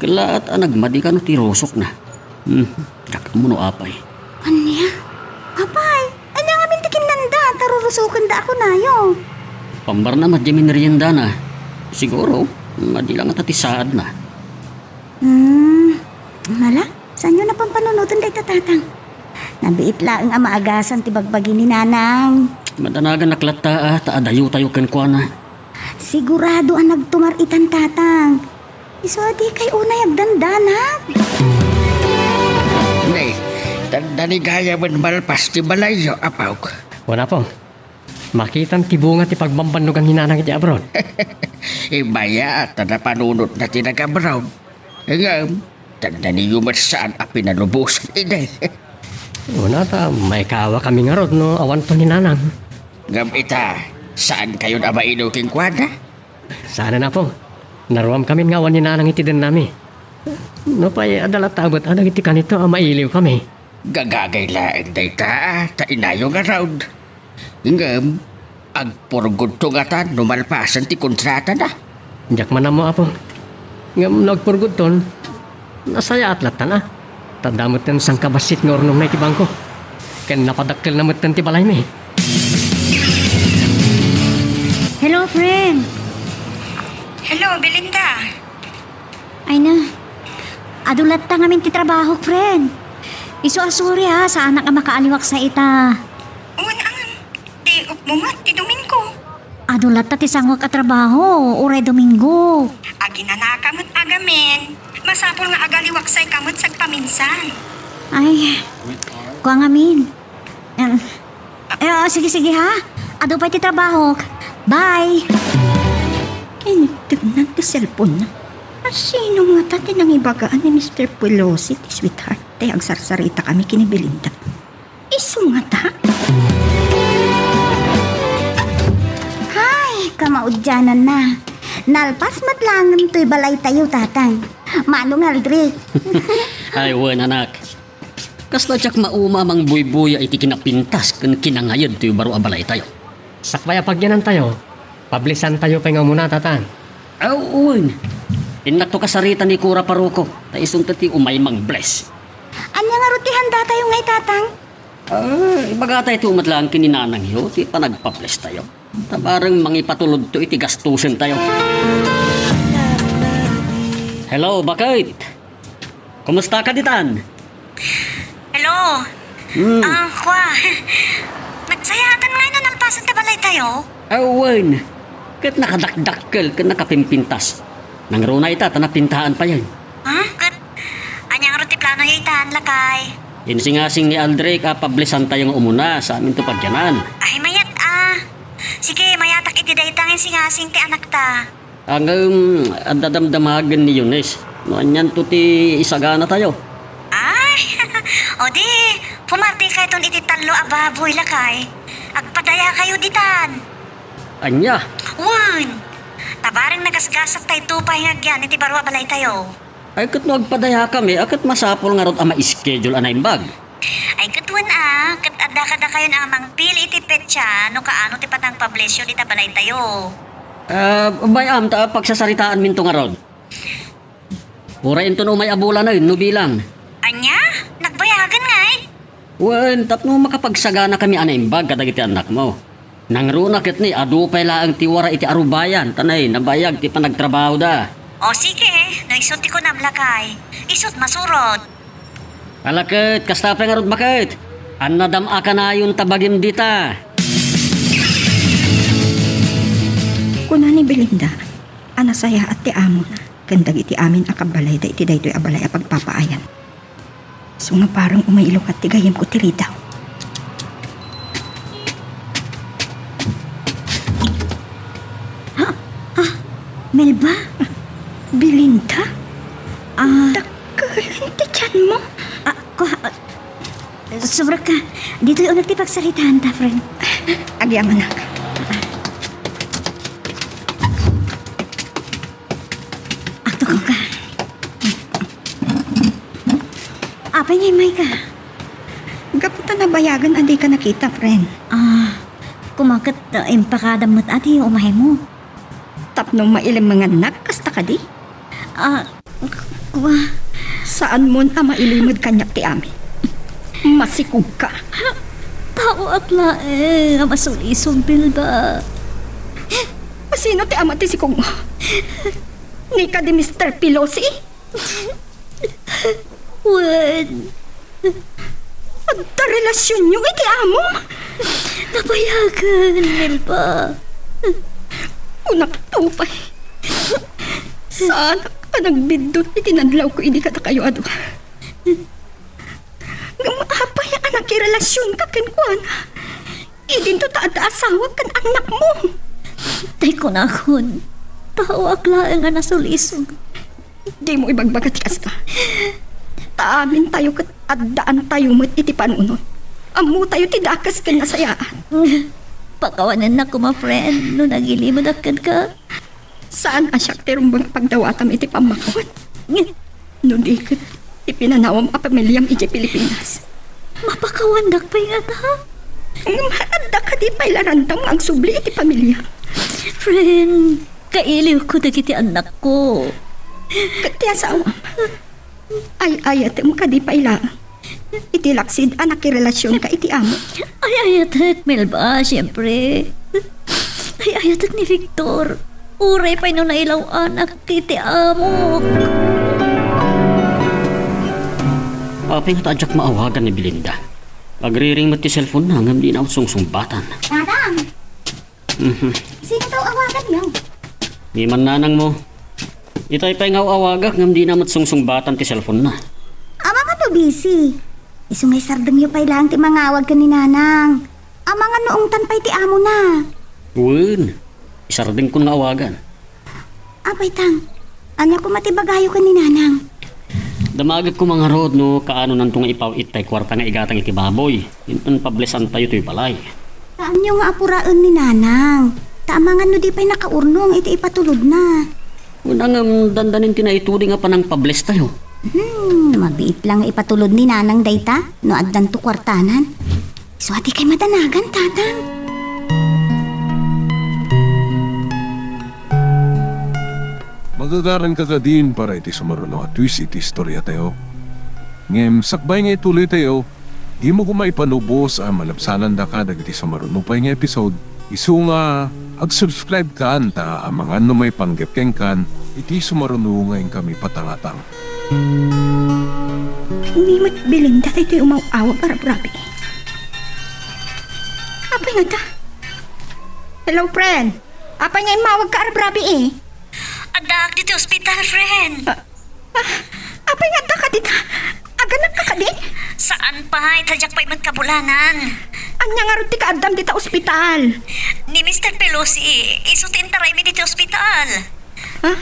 Kellaat a nagmadi kano ti rusokna. Hmm, diak ammo no apay. Ania? Apay, ania ngamin ti kinnanda ta rurusokenda a kunayo? Pambarna met diay meriendana. Siguro, madi la ngata ti saadna. Hmm, ala, saanyo napampanunoten dayta, Tatang? Nabiit laeng a maagasan ti bagbagi ni Nanang. Madanaganak latta a ta adayotayo kenkuana. Sigurado a nagtumar itan, Tatang. Isu a dikay unay agdandanag. Nay, tanda ni gayamen malpas ti balayyo, Apo. Wen, Apo. Makitam ti bunga ti pagbambannogan ni Nanang iti abroad. Immay a ta napanunotna ti nag-abroad. Ngem, tanda niyo met saan a pinalubosan idi. Wen, ta maikawakami ngarud no awanto ni Nanang. Ngem ita, saankayon a mailiw kenkuana? Saanen, Apo. Naruamkamin nga awan ni Nanang iti dennami. Nupay adda latta met a dagiti kanito a mailiwkami. Gagagay laeng dayta, ta inayo ngarud. Ngem, agpurgodto ngata no malpasen ti kontratana? Diak man ammo, Apo. Ngem no agpurgodton, nasayaat lattan a. Ta adda metten sangkabassit nga urnongna iti bangko. Ken napadakkelna metten ti balaymi. Hello, friend. Hello, Belinda. Ay na. Adu latta ngamin ti trabahok, friend. Isu a sorry ha, saanak a makaaliwak sa ita. Wen, angam. Ti upmo met ti Domingo. Adu latta ti sangoek a trabaho, uray Domingo. Aginanaka met agamin. Masapul nga agaliwaksayka met sagpaminsan. Ay, kua ngamin. Em, eh, oh, sige, sige, ha? Adu pay ti trabahok. Bye. Kinitdegnan ti cellphone-na. Asino ngata ti nangibagaan ni Mister Pelosi ti sweetheart? Tay agsarsaritakami ken ni Belinda. Isu ngata? Hay, kamaudiananna. Nalpas met laengen toy balaytayo, Tatang. Manong Aldrich. Ay, wen, anak. Kasla diak mauma a mangbuybuya iti kinapintas ken kinangayed toy baro a balaytayo. Sakbay a pagyanantayo, pablisantayo pay nga umuna, Tatang. Aw, wen. Innakto kasarita ni Kura Paroko, ta isunto ti umay mangbles. Ania ngarud ti handatayo ngay, Tatang? Ah, ibagatayto met laeng ken ni nanangyo ti panagpablestayo. Ta bareng mangipatulodto iti gastosentayo. Hello, bakit? Kumusta ka ditan? Hello. Hmm. Ah, kua. Nagsayaatan ngay no nalpasen ti balaytayo? Awan. Ket nakadakdakkel ket nakapimpintas. Nangruna ita ta napintahan payen. Ha? Ket ania ngarud ti planoyo itan, lakay? Insingasing ni Aldrich a pablisantayo nga umuna, sa aminto pagyanan. Ay, mayat a. Sige, mayatak iti dayta nga insingasing ti anakta. Ngem, adda damdamagen ni Eunice. No anianto ti isaganatayo? Ay, o di, pumartikayton iti tallo a baboy, lakay. Agpadayakayo ditan. Ania? Wen, ta bareng nagasgasattayto pay nga agyan iti baro a balaytayo. Ay, ket no agpadayakami, a ket masapul ngarud a ma-schedule a naimbag. Ay, ket wen a, ket adda kadakayon a mangpili iti petsa no kaano ti panangpablesyo dita balaytayo. Ah, bay-am ta pagsasaritaanminto ngarud. Uray inton umay a bulan, no bilang. Ania? Nagbayagen ngay? Wen, tapno makapagsaganakami a naimbag kadagiti annakmo. Nangruna ket ni, adu pay laeng ti wara iti arubayan, ta nay, nabayag ti panagtrabahoda. O sige, no isu ti kunam, lakay. Isut' masurot. Ala ket, kasta pay ngarud, baket. Annadam a kanayon ta bagim dita. Kuna ni Belinda a nasayaat ti amona ken dagiti amin a kabbalayda iti daytoy a balay a pagpapaayan. Isu nga parang umaylukat ti gayyemko ti ridaw. Ha? Ah, Melba? Belinda? Ah. Dakkel ti tianmo? Ah, ko, ah, sobra ka. Ditoy uneg ti pagsaritaanta, friend. Agyamanak. Agtukaw ka. Apay nga immay ka? Gapu ta nabayagen a dika nakita, friend. Ah, kumaket, ah, impakadam met a ti umaymo. Tapno mailimmengannak, kasta kadi? Ah, k-, kua. Saanmon a mailimed kaniak ti amin. Masikog ka. Taoak laeng a masulisog, Melba. Sino ti ama ti sikogmo? Ni kadi Mister Pelosi? Wen. Adda relasionyo iti amom? Nabayagen, Melba. Kunakto pay. Saanak a nagbiddut iti nadlawko idi kadakayo a dua. Ngem apay a nakirelasionka kenkuana? Idinto ta adda asawak ken annakmo. Tay kunakon, taoak laeng a nasulisog. Dimo ibagbaga ti kasta. Ta amintayo ket addaantayo met iti panunot. Ammotayo ti dakes ken nasayaat. Pakawanennak koma, friend, no nagilimedak kenka. Saan a siak ti rumbeng a pagdawatam iti pammakawat. No di ket ti pinanawam a pamiliam idiay Pilipinas. Mapakawandak pay ngata? Ngem adda kadi pay la randam nga agsubli iti pamilia? Friend, kailiwko dagiti annakko. Ket ti asawam? Ay-ayatem kadi pay laeng iti laksid a nakirelasionka iti amo? Ay-ayatek, Melba, siempre. Ay-ayatek ni Victor. Uray pay no nailaw-anak iti amok. Apay ngata a diak maawagan ni Belinda? Agriring met ti cellphone-na ngem dina met sungsungbatan. Tatang! Mhm. Sino ti awaganyo? Ni mannanangmo. Itay pay nga aw-awagak ngem dina met sungsungbatan ti cellphone-na. Amangan no busy. Isu nga isardengyo pay laeng ti mangawag ken ni Nanang. Amangan no ungtan pay ti amona. Wen, isardengkon nga awagan. Apay tang, ania koma ti ibagayo ken ni Nanang? Damagek koma ngarud no kaanonanto nga ipaw-it tay kuarta nga igatang iti baboy, inton pablesantayo toy balay. Saanyo nga apuraen ni Nanang, ta amangan no di pay nakaurnong iti ipatulodna. Kuna ngem dandanin ti naituding a panangpablestayo. Hmm, mabiit la nga ipatulod ni Nanang dayta, no addanto kuartanan. Isu a dikay madanagan, Tatang. Magagaranka kadin para iti sumaruno a twist iti istoriatayo. Ngem sakbay nga ituloytayo, dimo koma ipanubos a malabsanandaka dagiti sumaruno pay nga episode. Isu nga, ag-subscribe kan ta amangan no maipanggep kenkan iti sumaruno nga inkami patangatang. Ni met Belinda daytoy umaw-awag a rabrabii. Apay ngata? Hello, friend. Apay nga immawagka a rabrabii? Addaak ditoy ospital, friend. Ah, ah, apay nga addaka dita? Aganakka kadi? Saan pay, ta diak pay met kabulanan. Ania ngarud ti kaaddam dita ospital? Ni Mister Pelosi, isu ti intaraymi ditoy ospital. Ah?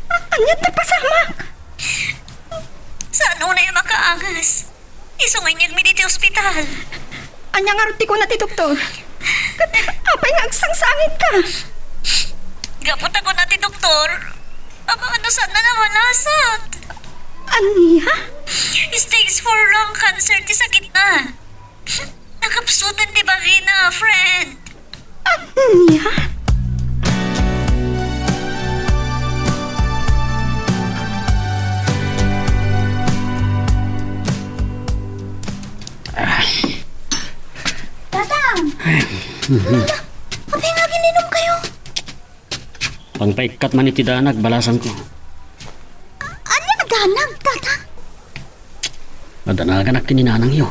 A-, ania ti pasamak? Saan unay a makaangas? Isu nga inyegmi ditoy ospital. Ania ngarud ti kuna ti doktor? Ket apay nga agsangsangitka? Gapu ta kuna ti doktor, amangan no saanna a malasat. Ania? Stage four lung cancer ti sakitna. Nakapsuten ti bagina, friend. Ania? Tatang! Ay, mhm. Wala, Apay nga agininumkayo? Pangpaikkat man iti danag, balasangko. Ania a danag, Tatang? Nadanaganak ken ni nanangyo.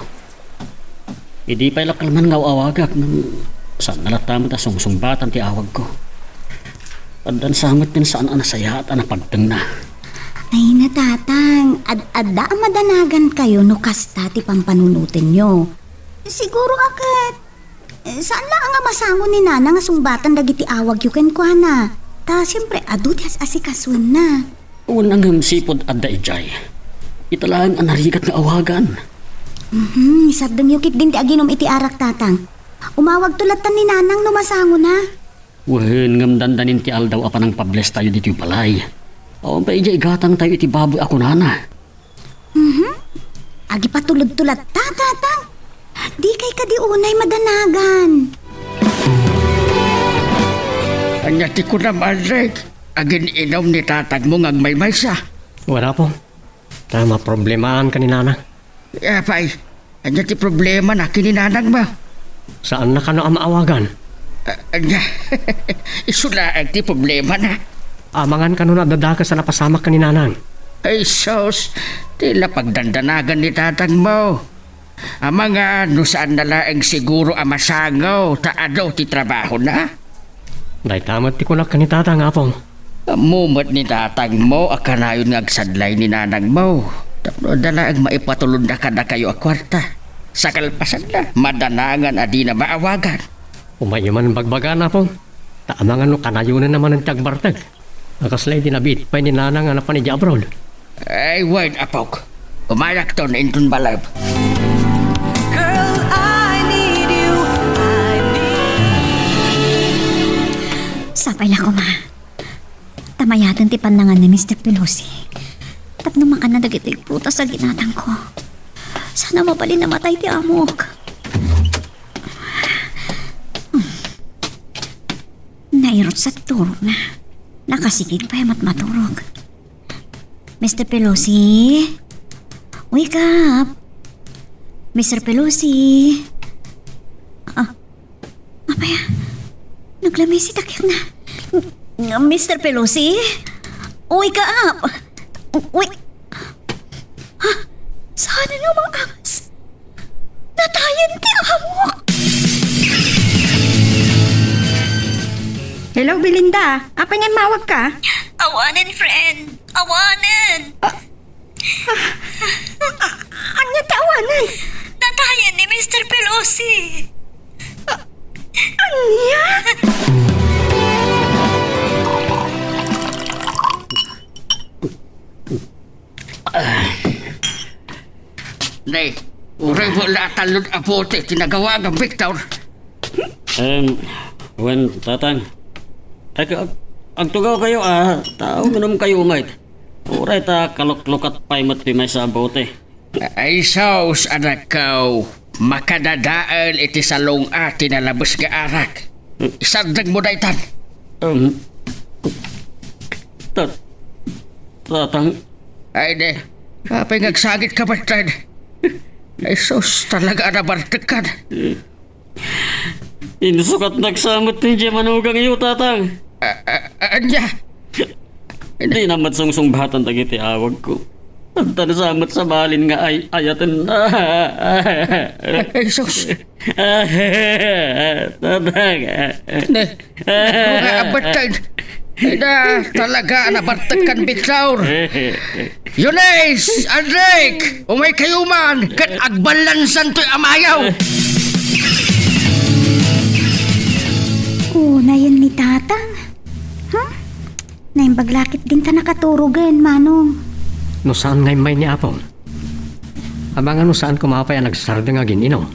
Idi pay la kalman nga aw-awagak, ngem saanna latta met a sungsungbatan ti awagko. Addan sa met ken saan a nasayaat a napagtengna. Ay na, Tatang, ad-, adda a madanagankayo no kasta ti pampanunotenyo. Siguro a ket, eh, saan la nga masango ni Nanang a sungbatan dagiti awagyo kenkuana. Ta, siempre, adu ti as-asikasuenna. Wen, ngem sipud adda idiay, ita laeng a narigat nga awagan. Mhm, isardengyo ketdin ti aginum iti arak, Tatang. Umawagto latta ni Nanang no masangona. Wen, ngem dandanin ti aldaw a panangpablestayo ditoy balay. Awan pay idiay igatangtayo iti baboy a kunana. Mhm. Agipatulodto latta, Tatang. Dikay kadi unay madanagan. Ania ti kunam, Aldrich? Agin-inum ni tatangmo nga agmaymaysa? Wen, Apo. Ta maproblemaanka ni Nanang. Apay, ania ti problemana ken ni nanangmo? Saanna kano a maawagan. Ah, ania? Isu laeng ti problemana. Amangan kano no adda dakes a napasamak ken ni Nanang. Ay, sus, ti la pagdandanagan ni tatangmo. Amangan no saanna laeng siguro a masango ta adu ti trabahona. Dayta met ti kunak ken ni Tatang, Apong. Ammo met ni tatangmo a kanayon nga agsadlay ni nanangmo tapno adda laeng maipatulodna kadakayo a kuarta. Sa kalpasanna, madanangan a dina maawagan. Umayyo man bagbagaan, Apong. Ta amangan no kanayonenna manen ti agbartek. Kasla idi nabiit pay ni Nanang a napan idiay abroad. Ay, wen, apok. Umayakton inton balay. Girl, I need you. I need. Sapay la koma. Ta mayaten ti pannangan ni Mister Pelosi. Tapno makanna dagitoy prutas a ginatangko. Sana mabalin a matay ti amok. Nairut sa turogna. Nakasigig pay met maturog. Mister Pelosi? Wake up! Mister Pelosi? Ah, apay a? Naglamisi ti kekna. Mister Pelosi? Wake up! Wake... Ha? Saan nga mangangas? Natayen ti amok! Hello, Belinda. Apay nga immawagka? Awanen, friend. Awanen! Ah, ah, ah, ania ti awanen? Natayen ni Mister Pelosi. Ah, ania? Nay, uray mo la talon a bote ti nagawagam, Victor. Em, wen, Tatang. Ag-, ag-, agtugawkayo a tao, uminumkayo met. Uray ta kaluklukat pay met ti maysa a bote. Ay, sus, anakko, makadadael iti salong-a ti nalabes nga arak. Isardengmo daytan. Em, ta-, Tatang, Ay, ne. Apay nga agsagitka, Bertrand? Ay, sus, talaga a nabartekkan. Insukatnak sa met ti manugangyo, Tatang. A-, a-, a-, ania? Dina met sungsungbatan dagiti awagko. Adda sa met sa balin nga ay-ayaten. Ay, sus. Tatang. Ne, nga abatten. Ida, talaga, nabartekkan, Victor. Eunice, Aldrich, umaykayo man, ket agballansantoy a mayaw. Unayen ni Tatang. Huh? Naimbag la ketdin ta nakaturogen, Manong. No saan nga immay ni Apong? Amangan no saan koma pay a nagsardeng a gin-inum.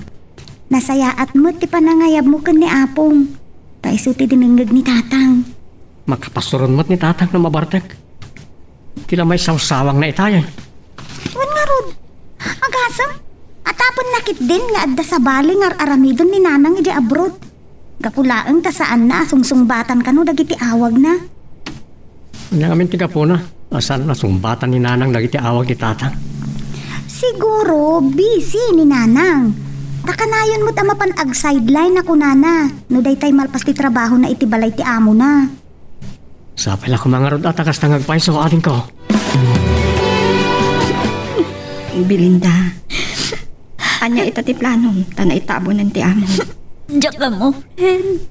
Nasayaat met ti panangayabmo ken ni Apong. Ta isu ti dinengngeg ni Tatang. Makapasuron met ni Tatang no mabartek. Ti la maisawsawangna itayen. Wen ngarud, agasem, atapenna ketdin nga adda sabali nga ar-aramiden ni Nanang idiay abroad. Gapu laeng ta saanna a sungsungbatan kano dagiti awagna. Ania ngamin ti gapuna a saan a sungbatan ni Nanang dagiti awag ni Tatang? Siguro, busy ni Nanang. Ta kanayon met a mapan ag-sideline a kunana no daytay malpas ti trabahona iti balay ti amona. Sapay la koma ngarud a ta kasta nga agpayso, adingko. Belinda, ania ita ti planom ta naitabonen ti amo? Diak ammo, friend.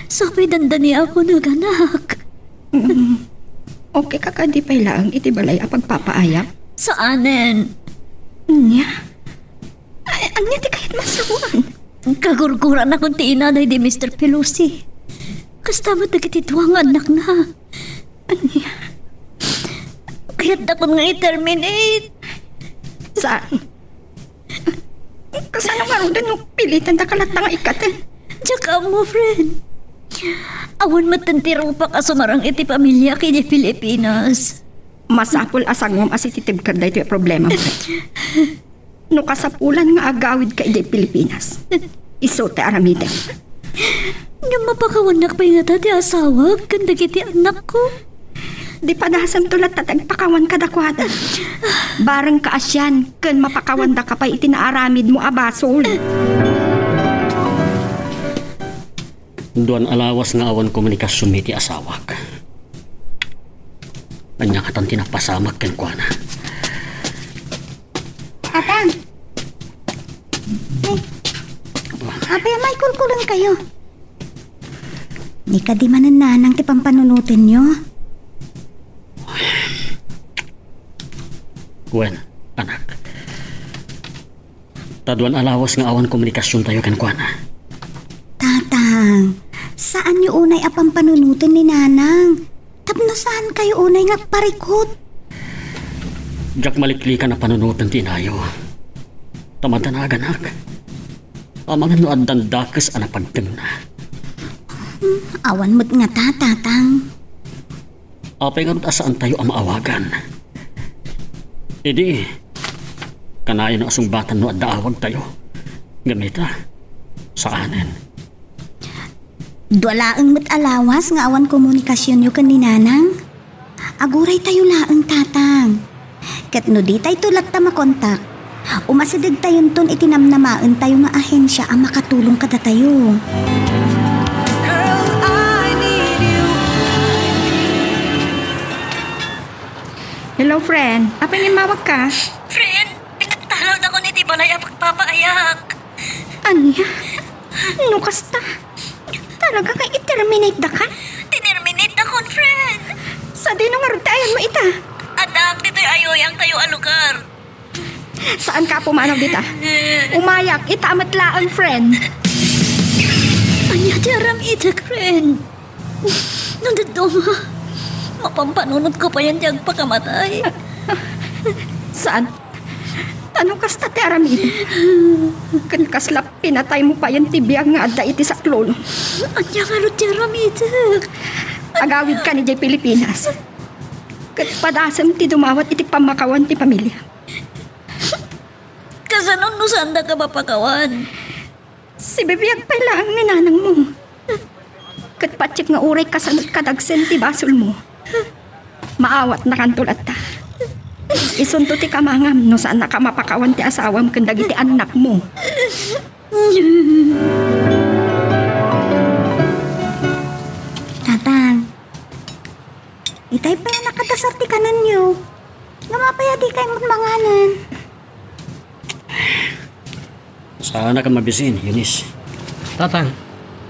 Sapay dandani ako naganak. Mm. Okay ka kadi pay laeng iti balay a pagpapaayap? Saanen. Ania? Ay, ania ti kayat masawan? Kagurguran akon ti ina daydi Mister Pelosi. Kasta met dagiti dua nga annakna. Ania? Kayatdakon nga i-terminate. Saan? Kasano ngaruden no pilitan da ka latta nga ikkaten? Diak ammo, friend. Awan met ti rupak a sumarang iti pamiliak idiay Pilipinas. Masapul a sanguam a sititibker daytoy a problema, friend. No kasapulan nga agawidka idiay Pilipinas, isu ti aramidem. Ngem mapakawannak pay ngata ti asawak ken dagiti annakko? Di padasemto latta ti agpakawan kadakuada. Bareng kaasian ken mapakawandaka pay iti naaramidmo a basol. Duan a lawas nga awan komunikasionmi ti asawak. Ania ngatan ti napasamak kenkuana? Tatang! Ay, apay a maikulkulenkayo? Ni kadi manen nanang ti pampanunotenyo? Wen, anak. Ta duan a lawas nga awan komunikasiontayo kenkuana. Tatang, saanyo unay a pampanunoten ni nanang? Tapno saankayo unay nga agparikut? Diak maliklikan a panunoten ti inayo. Ta madanaganak. Amangan no addan dakes a napagtengna. Hmm, awan met ngata, Tatang. Apay ngarud a saantayo a maawagan? Idi, kanayon a sungbatan no adda awagtayo. Ngem ita, saanen. Dua laeng met a lawas nga awan komunikasionyo ken ni Nanang. Aguraytayo laeng, Tatang. Ket no ditayto latta makontak, umasidegtayonton iti namnamaentayo nga ahensia a makatulong kadatayo. Girl, I need you. Hello, friend. Apay nga immawagka? Friend, pinagtalawdakon iti balay a pagpapaayak. Ania? No kasta, talaga nga i-terminate daka? Tinerminate dakon, friend. Sadino ngarud ti ayanmo ita? Addaak ditoy ayuyangtayo a lugar. Saanka a pumanaw dita. Umayak, ita met laeng, friend. Ania ti aramidek, friend? No dadduma, mapampanunotko payen ti agpakamatay. Saan? Ta no kasta ti aramidem, ken kasla pinataymo payen ti biag nga adda iti saklolo. Ania ngarud ti aramidek? Agawidkan idiay Pilipinas. Ket padasem ti dumawat iti pammakawan ti pamiliam. Kasano no saandaka mapakawan? Sibibiag pay laeng ni nanangmo. Ket patiek nga uray kasano kadagsen ti basolmo, maawatnakanto latta. Isunto ti kamangam no saannaka mapakawan ti asawam ken dagiti annakmo. Tatang, itay pay a nakadasar ti kanenyo. Ngem apay a dikay met manganen? Saanak a mabisin, Eunice. Tatang,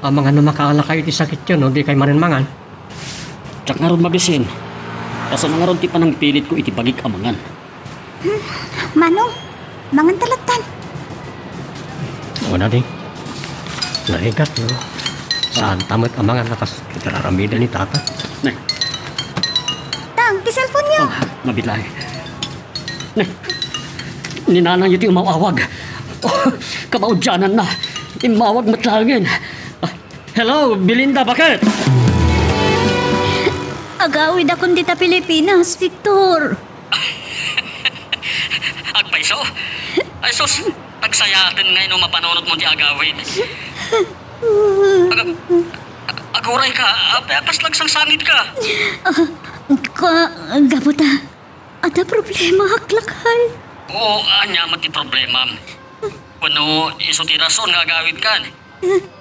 amangan no makaalakayo iti sakityo no dikay manen mangan? Diak ngarud mabisin. Kasano ngarud ti panangpilitko iti bagik a mangan? Hmm, Manong, mangan ta lattan. Wen a di. Naigat, no? Saanta met a mangan a kas iti aramiden ni Tata. Ne. Tang, ti cellphone-yo. Oh, mabitlay. Ne. Ni nanangyo ti umaw-awag. Oh, kamaudiananna. Immawag met laengen. Ah, hello, Belinda, bakit? Agawidakon dita Pilipinas, Victor. Agpayso? Ay sus, agsayaaten ngay no mapanunotmo ti agawid. Aga-, agurayka, apay a kasla agsangsangidka? Ah, ka-, gapu ta, adda problemaak, lakay. Oo, ania met ti problemam? Wenno isu ti rason nga agawidkan?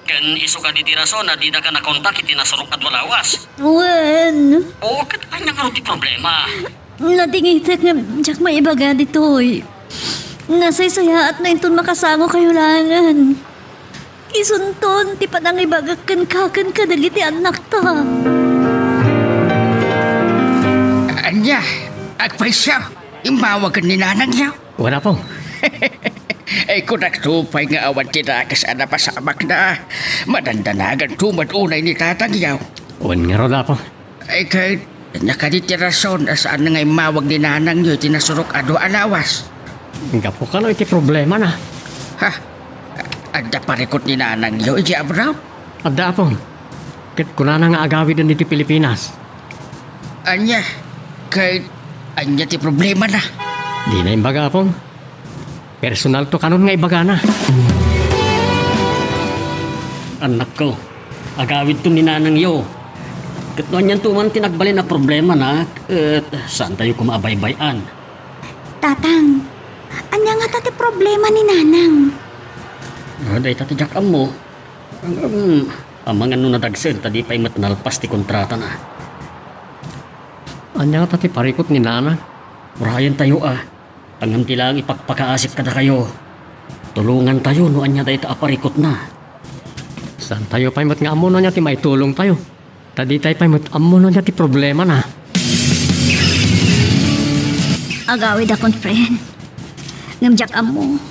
Ken isu kadi ti rason a didaka nakontak iti nasurok a dua lawas? Wen. O, ket ania ngarud ti problema? Nadingitek ngem diak maibaga ditoy. Nasaysayaatna inton makasangokayo laengen. Isunton ti panangibagak kenka ken kadagiti annakta. Ania? Agpayso? Immawag ken ni nanangyo? Wen, Apo. Ay, kunakto pay nga awan ti dakes a napasamakna. Madandanaganto met unay ni tatangyo. Wen ngarud, Apo. Ay, ket, ania kadi ti rason a saan nga immawag ni nanangyo iti nasurok a dua a lawas? Gapu kano iti problemana. Ha? Adda parikut ni nanangyo idiay abroad? Adda, Apo. Ket kunana nga agawiden ditoy Pilipinas. Ania? Ket ania ti problemana? Dina imbaga, Apo. Personalto kanon nga ibagana. Annakko, agawidton ni nanangyo. Ket no anianto man ti nagbalin a problemana, ket saantayo koma a baybay-an. Tatang, ania ngata ti problema ni nanang? Ah, dayta ti diak ammo. Ngem, amangan no nadagsen ta di pay met nalpas ti kontratana. Ania ngata ti parikut ni nanang? Urayentayo a. Ngem ti laeng ipakpakaasik kadakayo. Tulongantayo no ania dayta a parikutna. Saantayo pay met nga ammo no ania ti maitulongtayo. Ta ditay pay met ammo no ania ti problemana. Agawidakon, friend. Ngem diak ammo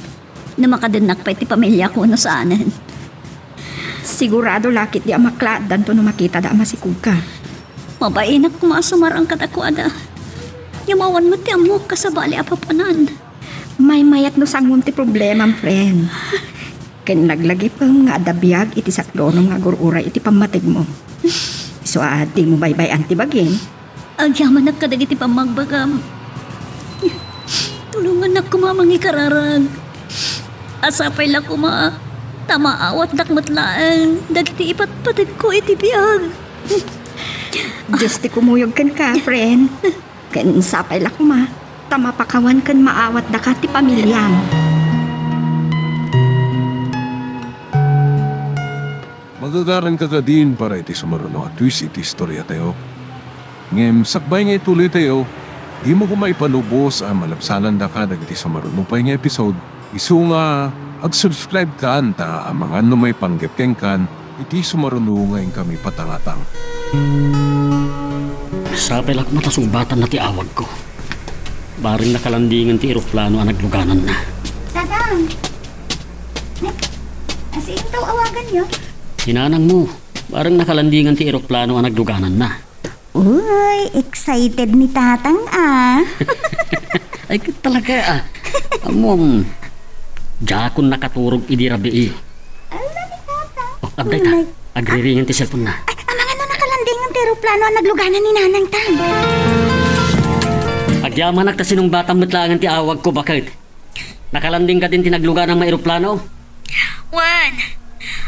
no makadennak pay ti pamiliako no saanen. Sigurado la ketdi a maklaatdanto no makitada a masikogka. Mabainak koma a sumarang kadakuada. Ngem awan met ti ammok a sabali a papanan. Maymayat no sangom ti problemam, friend. Ken laglagipem nga adda biag iti sakdonom nga agur-uray iti pammategmo. Isu a dimo baybay-an ti bagim. Agyamanak kadagiti pammagbagam. Tulongannak koma a mangikararag. A sapay la koma ta maawatdak met laeng dagiti ipatpategko iti biag. Dios ti kumuyog kenka, friend. Ken sapay la koma ta mapakawan ken maawatdaka ti pamiliam. Magagaranka kadin para iti sumaruno a twist iti istoriatayo. Ngem sakbay nga ituloytayo, dimo koma ipalubos a malabsanandaka dagiti sumaruno pay nga episode, isu nga ag-subscribe kan ta amangan no maipanggep kenkan iti sumaruno nga inkami patangatang. Sapay la koma ta sungbatanna ti awagko. Bareng nakalandingen ti eroplano a naglugananna. Tatang! Ay, sino ti awaganyo? Ni nanangmo. Bareng nakalandingen ti eroplano a naglugananna. Uy, excited ni Tatang, ah. Ay, ket talaga, ah. Ammom, diakon nakaturog idi rabii. Ala ni Tatang. Oh, adda ita. Agriringen ti cellphone na. Ay, amangan no nakalandingen ti eroplano a nagluganan ni Nanang, Tay. Agyamanak ta sinungbatam met laengen ti awagko, baket. Nakalanding kadin ti nagluganang maeroplano? Wen,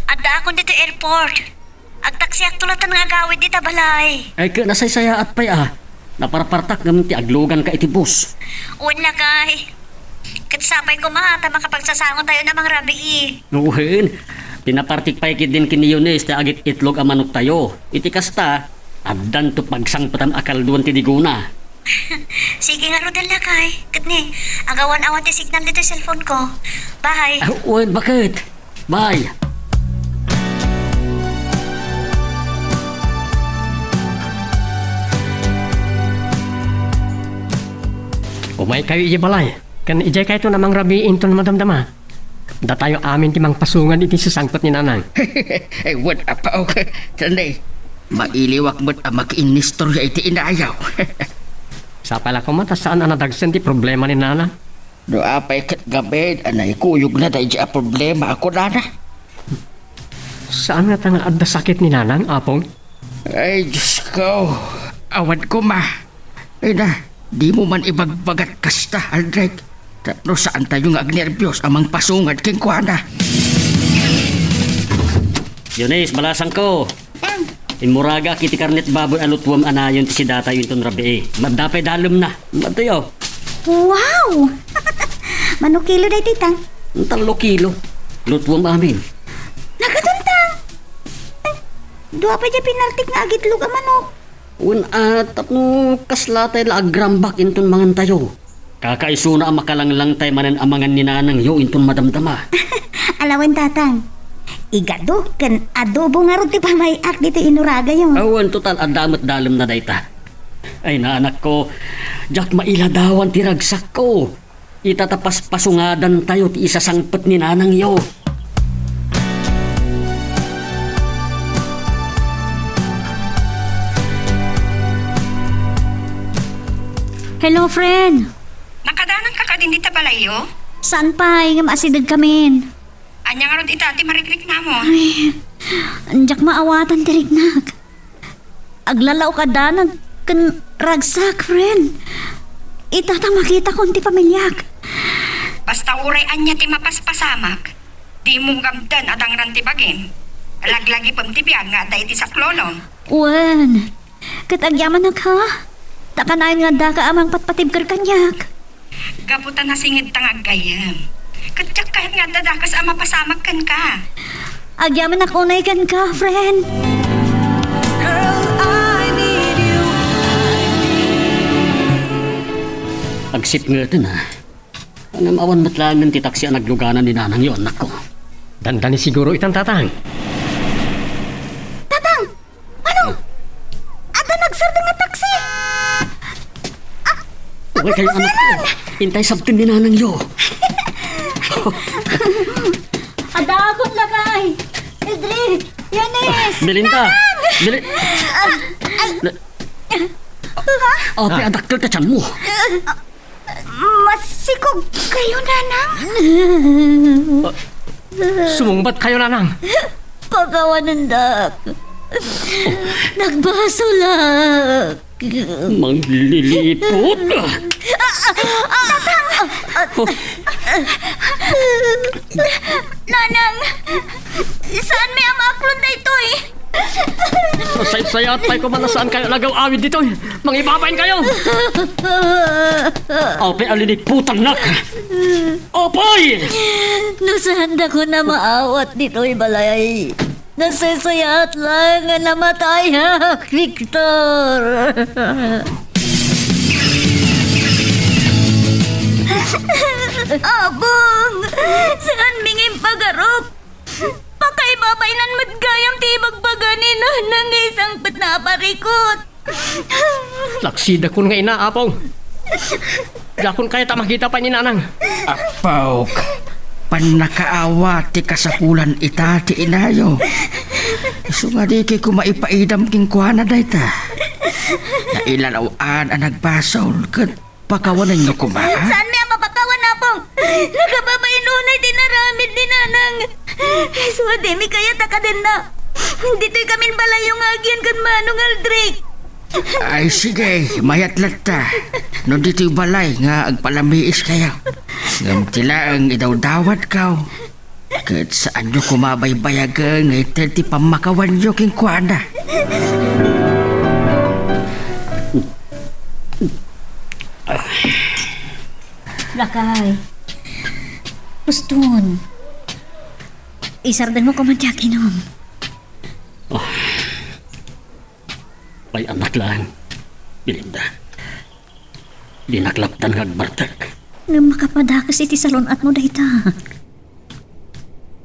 addaakon ditoy airport. Agtaksiakto latta nga agawid dita balay. Ay, ket nasaysayaat pay, ah. Naparpartak ngem ti agluganka iti bus. Wen, lakay. Ket sapay koma ta makapagsasangotayon a mangrabii. Wen, pinapartik pay ketdin ken ni Eunice ti agit-itlog a manoktayo. Iti kasta, addanto pagsangpetam a kalduan ti digona. Sige ngaruden, lakay. Ket ni, agawan-awan ti signal ditoy cellphone ko. Bye. Ah, wen, baket. Bye. Umaykayo idiay balay. Ken idiaykayton a mangrabii inton madamdama. Datayo amin ti mangpasungad iti sasangpet ni Nanang. Eh, what about? Sandai, mailiwak met a makiinnistorya iti inayo. Sapay la koma ta saan a nadagsen ti problema ni Nanang. No apay ket gamin a naikuyogna daydi a problema a kunana. Saan ngata nga adda sakit ni Nanang, Apong? Ay, Diyos ko. Awan koma. Ay na, di mo man ibagbagat kasta, Aldrich. Tapno saantayo nga agnerbios a mangpasungad kenkuana. Eunice, balasangko. Tang. Immuragak iti karnet baboy a lutuem a nayon ti sidatayo inton rabii. Madda pay dalemna. Madtoyo. Wow! Mano kilo daytoy, Tang? Tallo kilo. Lutuam amin. Nakatunta. Dua pay diay pinartik nga agitlog a manok. Wen a, tapno kasla tay la agrambak inton mangantayo. Kakaisuna a makalanglang tay manen a mangan ni nanangyo inton madamdama. Alawen, Tatang. Igado ken adobo ngarud ti pamay-ak ditoy inuragayo. Awan, total, adda met dalemna dayta. Ay, nanakko, diak mailadawan ti ragsakko. Ita ta paspasungadantayo ti isasangpet ni nanangyo. Hello, friend. Nakadanangka kadin dita balayyo? Saan pay, ngem asidegkamin. Ania ngarud ita ti marikriknamon? Ay, diak maawatan ti riknak. Aglalaok a danag ken ragsak, friend. Ita ta makitakon ti pamiliak. Basta uray ania ti mapaspasamak, dimo ngamden a dangran ti bagim. Laglagipem ti biag nga adda iti saklolom. Wen, ket agyamanak, ha? Ta kanayon nga addaka a mangpatpatibker kaniak. Gapu ta nasingedta nga aggayyem. Ket diak kayat nga adda dakes a mapasamak kenka. Agyamanak unay kenka, friend. Girl, I need you. Agsipngeten, a. Ngem awan met laengen ti taksi a nagluganan ni nanangyo, annakko. Dandani siguro itan, Tatang. Tatang! Manong, adda nagsardeng nga taksi! Ah, uray kayo, anak ko. Intay sabten ni nanangyo. Adda akon lakay. Eldred, Eunice. Melinda. Nanang! Meli-, Ah, ay. Na-, Ha? Apay a dakkel ti tianmo. Masikog kayo, Nanang? Ah, sumungbat kayo, Nanang. Pakawanendak. Nagbasolak. Mangliliput. Ah, ah, ah, ah. Oh. Nanang, saanmi a maaklon daytoy? Nasaysayaat pay koma a saankayo nagaw-awid ditoy. Mangibabain kayo. Apay a liniputannak. Apay! No saandakon a maawat ditoy balay, nasaysayaat laeng a namatayak, Victor. Apong, saanmi nga impagarup. Pakaibabainan met gayam ti ibagbaga ni Nanang nga isangpetna a parikut. Laksidakon nga ina, Apong. Diakon kayat a makita pay ni Nanang. Apok, pannakaawat ti kasapulan ita ti inayo. Isu nga dikay koma ipaidam kenkuana dayta. Nailalaw-an a nagbasol ket pakawanenyo koma. Saanmi a mapakawan, Apong? Nakababain unay ti inaramid ni Nanang. Isu a dimi kayat a kadenna. Ditoy kamin balayyo nga agian ken Manong Aldrich. Ay, sige, mayat latta. No ditoy balay nga agpalamiiskayo. Ngem ti laeng idawdawatko. Ket saanyo koma a baybayagen nga ited ti pammakawanyo kenkuana. Lakay. Uston. Isardengmo koma ti aginom. Ah. Pay-annak laeng, Belinda. Dinak lapdan nga agbartek. Ngem makapadakes iti salun-atmo dayta.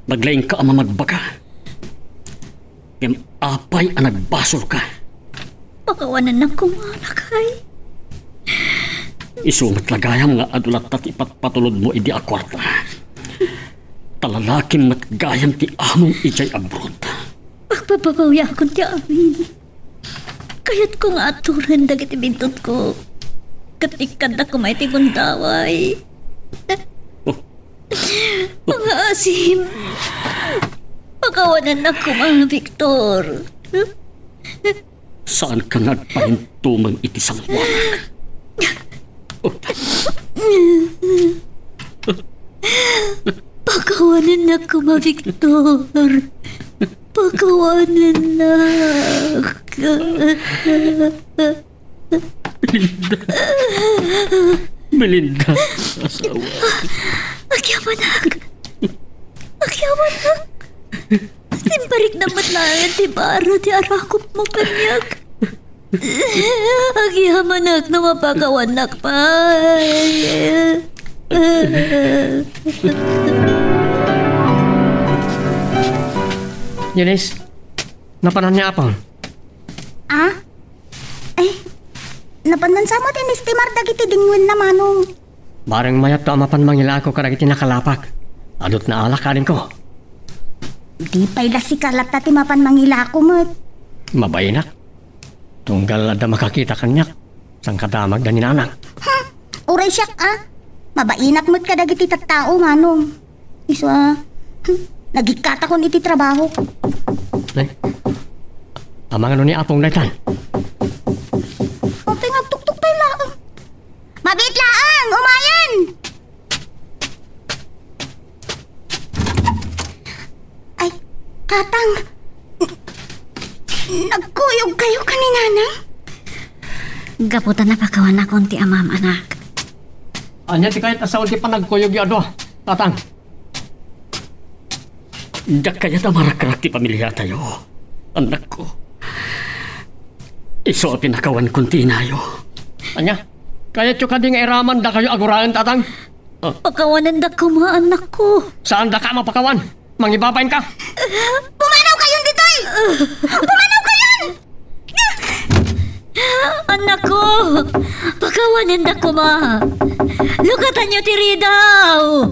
Naglaingka a mamagbaga. Ngem apay a nagbasolka? Pakawanennak koma, lakay. Isu met la gayam nga adu latta ti ipatpatulodmo idi a kuarta. Ta lalakim met gayam ti amom idiay abroad. Pagbababawiakon ti amin. Kayatko nga aturen dagiti bintutko. Ket ikkadda koma iti gundaway. Oh. Nga asim. Pakawanennak koma, Victor. Saanka nga agparintumeng iti sangoanak? Oh. Pakawanennak koma, Victor. Pakawanennak. Belinda. Belinda, asawa. Agyamanak. Yawanak. Simpariknam met laeng ti bara ti arakupmo kaniak. Agyamanak no mapakawannak pay. Eunice, napanan ni Apong? Ah? Ay, napannan sa met inestimar dagiti dingwenna, Manong. Bareng mayatto a mapan mangilako kadagiti nakalapak. Adut naalak kadinko. Di pay la sika latta ti mapan mangilako met. Mabainak. Tunggal adda makakita kaniak, sangkadamagda ni Nanang. Hmm, uray siak, ah. Mabainak met kadagiti tattao, Manong. Isu a, hmm, nagikkatakon iti trabaho. Nay, amangano ni Apong daytan? Apay nga agtuktok pay laeng? Mabiit laeng, umayen! Ay, Tatang, n-, nagkuyog kayo ken ni Nanang? Gapu ta napakawannakon ti amam, anak. Ania ti kayat a saon ti panagkuyogyo a dua, Tatang? Diak kayat a marakrak ti pamiliatayo, annakko. Isu a pinakawankon ti inayo. Ania? Kayatyo kadi nga iraman dakayo a guraen, Tatang? Ah. Pakawanendak koma, annakko. Saandaka a mapakawan. Mangibabain ka. Pumanaw kayon ditoy! Pumanaw kayon! Annakko, pakawanendak koma. Lukatanyo ti ridaw.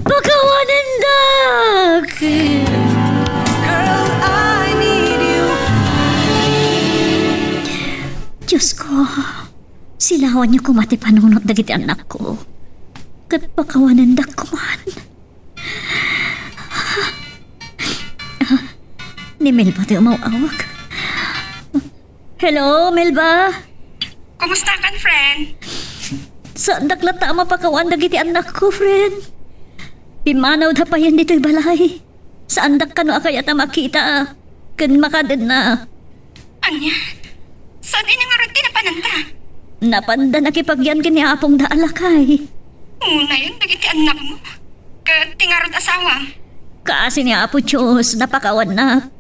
Pakawanendak. Girl, I need you. Diosko, silawanyo koma ti panunot dagiti annakko. Ket pakawanendak koman. Ni Melba ti umaw-awag. Hello, Melba? Kumustakan, friend? Saandak latta a mapakawan dagiti annakko, friend. Pimmanawda payen ditoy balay. Saandak kano a kayat a makita ken makadenna. Ania? Saan ini ngarud ti napananda? Napanda nakipagyan ken ni apongda a lakay. Unayen dagiti annakmo ket ti ngarud asawam. Kaasi ni Apo Dios, napakawannak.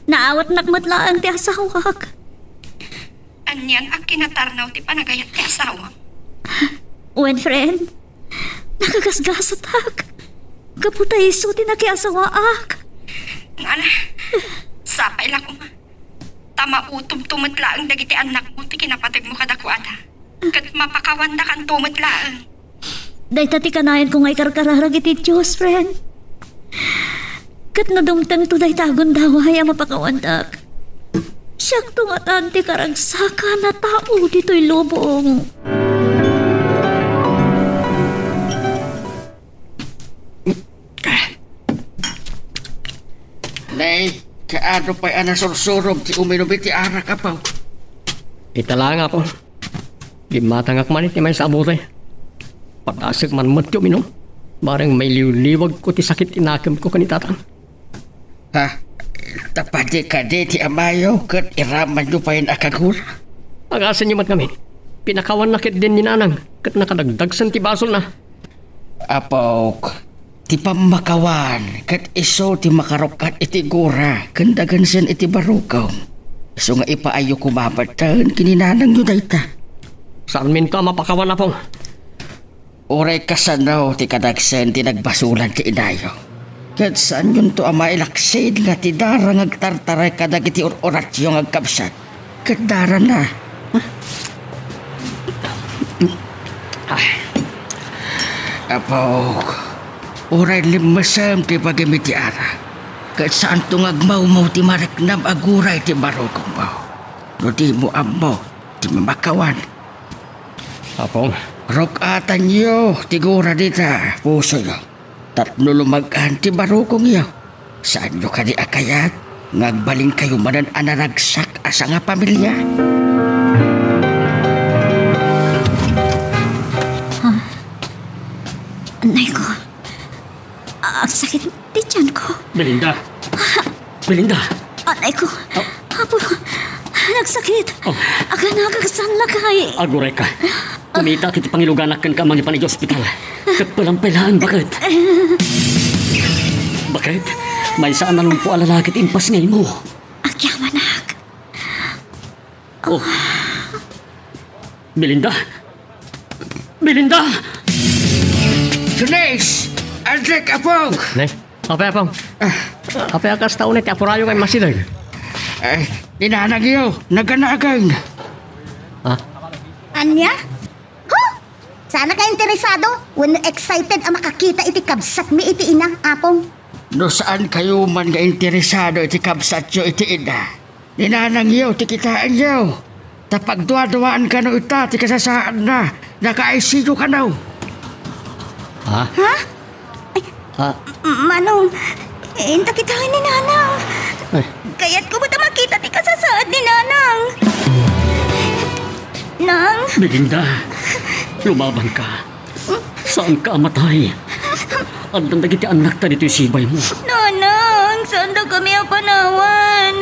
Naawatnak met laeng ti asawak. Anian a kinatarnaw ti panagayat ti asawam? Wen, friend, nakagasgasatak. Gapu ta isu ti nakiasawaak. Ala, sapay la koma. Ta mautomto met laeng dagiti annakmo ti kinapategmo kadakuada. Ket mapakawandakanto met laeng. Dayta ti kanayanko nga ikarkararag iti Dios, friend. Ket no dumtengto dayta a gundaway a mapakawandak, siakto ngatan ti karagsakan a tao ditoy lubong. Nay, kaano pay a nasursurog ti uminum iti arak, Apo? Ita laeng, Apo. Gimmatangak man iti maysa a bote. Padasek man met ti uminum. Bareng mailiwliwagko ti sakit ti nakemko ken ni Tatang. Ha? Ta padi kadi ti amayo ket iramanyo payen a kagura? Agasenyo met ngamin. Pinakawanna ketdin ni Nanang ket nakadagdagsen ti basolna. Apok, ti pammakawan ket isu ti makaruk-at iti gura ken dagensen iti barukong. Isu nga ipaayyo koma metten ken ni nanangyo dayta. Saanminto a mapakawan, Apong. Uray kasano ti kadagsen ti nagbasolan ti inayo. Ket saanyonto a mailaksid nga ti dara nga agtartaray kadagiti ur-uratyo nga agkabsat. Ket darana. Apok, uray limmesem ti bagim iti ara, ket saanto nga agmawmaw ti mariknam a gura iti barukongmo. No dimo ammo ti mamakawan. Apong. Ruk-atanyo ti gura dita, pusoyo. Tapno lumag-an ti barukongyo, saanyo kadi a kayat nga agbalinkayo manen a naragsak a sangapamilia? Ah, anay ko. Agsakit ti tiyanko. Belinda! Belinda! Anay ko. Apo, nagsakit. Oh. Aganagagsan lakay. Aguray ka. Kumita iti pangiluganak ken ka mangipan iti ospital. Ket palampay laeng baket. Bakit? Maysa a nalumpo a lalaki ti impasngaymo. Agyamanak. Oh. Belinda! Belinda! Denise! Aldrich, Apong! Ne? Apay, Apong? Apay a kasta unay ti apurayo nga immasideg? Eh, ni nanangyo, naganagan. Ha? Ania? Huh? Saan ka interesado wenno excited a makakita iti kabsatmi iti ina, Apong? No saan kayo man nga interesado iti kabsatyo iti ina, ni nanangyo ti kitaenyo. Ta pagduaduaan kano ita ti kasasaadna, naka-I C U kano. Ha? Ha? Ay, Ah. M-, Manong, inta kitaen ni Nanang. Ay. Kayatko met a makita ti kasasaad ni Nanang. Nang. Belinda, lumaban ka. Saan ka a matay. Addan dagiti annakta ditoy sibaymo. Nanang, saan da kami a panawan?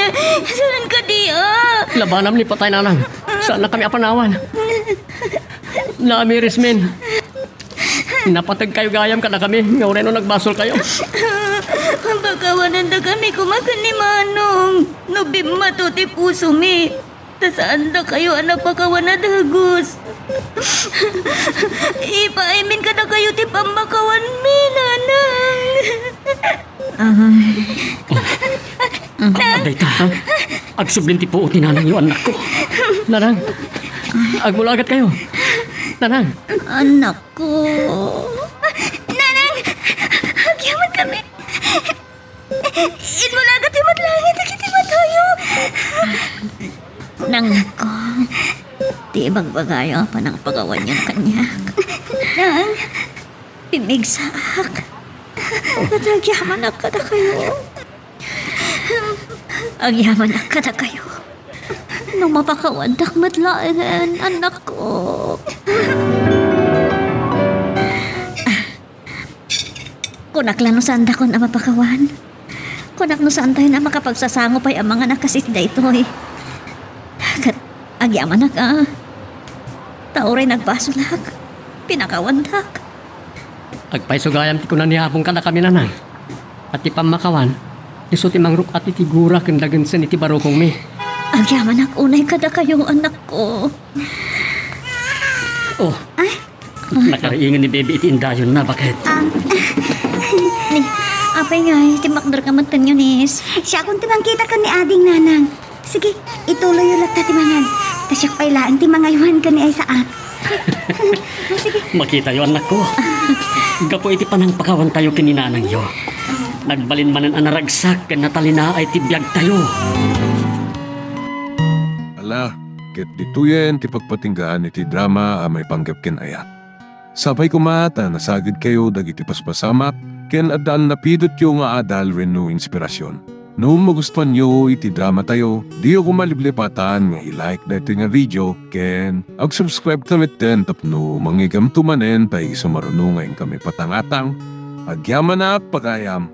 Saan kadi a? Labanam ni patay, Nanang. Saan na kami a panawan? Namiris min. Napateg kayo gayam kadakami, nga uray no nagbasol kayo. Pakawananda kami koma ken ni Manong. No bimmato ti pusomi, ta saanda kayo a napakawan a dagus. Ipaaymin kadakayo ti pammakawanmi, Nanang. Ay. Dayta, agsublin ti puot ni nanangyo, annakko. Nanang, agmulagat kayo. Nanang. Annakko. Nanang, agyaman kami. Immulagat ti met langit dagiti matayo. Nangko, ti ibagbagayo a panangpakawanyo kaniak. Nang, pimigsaak. Ket agyamanak kadakayo. Agyamanak kadakayo. No mapakawandak met laeng, annakko. Kunak la no saandakon a mapakawan. Kunak no saantayon a makapagsasango pay a mangan a kas iti daytoy. Ket agyamanak a. Ta uray nagbasolak, pinakawandak. Agpayso gayam ti kuna ni Apong kadakami, Nanang. A ti pammakawan, isu ti mangruk-at iti gura ken dagensen iti barukongmi. Agyamanak unay kadakayo, annakko. Oh. Ay, nakariingen ni Baby iti indayonna, baket? Ah, ni, apay ngay, timmakder ka met ken Eunice. Siakon ti mangkita ken ni Ading, Nanang. Sige, ituloyyo latta ti mangan. Ta siak pay laeng ti mangaywan ken ni Isaac. Oh, sige. Makitayo, annakko. Gapu iti panangpakawantayo ken ni nanangyo, nagbalin manen a naragsak ken natalinaay ti biagtayo. Ala, ket ditoyen ti pagpatinggaan iti drama a maipanggep ken ayat. Sapay koma ta nasagidkayo dagiti paspasamak ken adda a napidotyo nga adal wenno inspirasyon. No magustuanyo iti dramatayo, diyo koma liplipatan nga i-like daytoy nga video ken ag-subscribe ta metten tapno mangigamto manen ta isu maruno nga inkami patangatang. Agyamanak pagayam.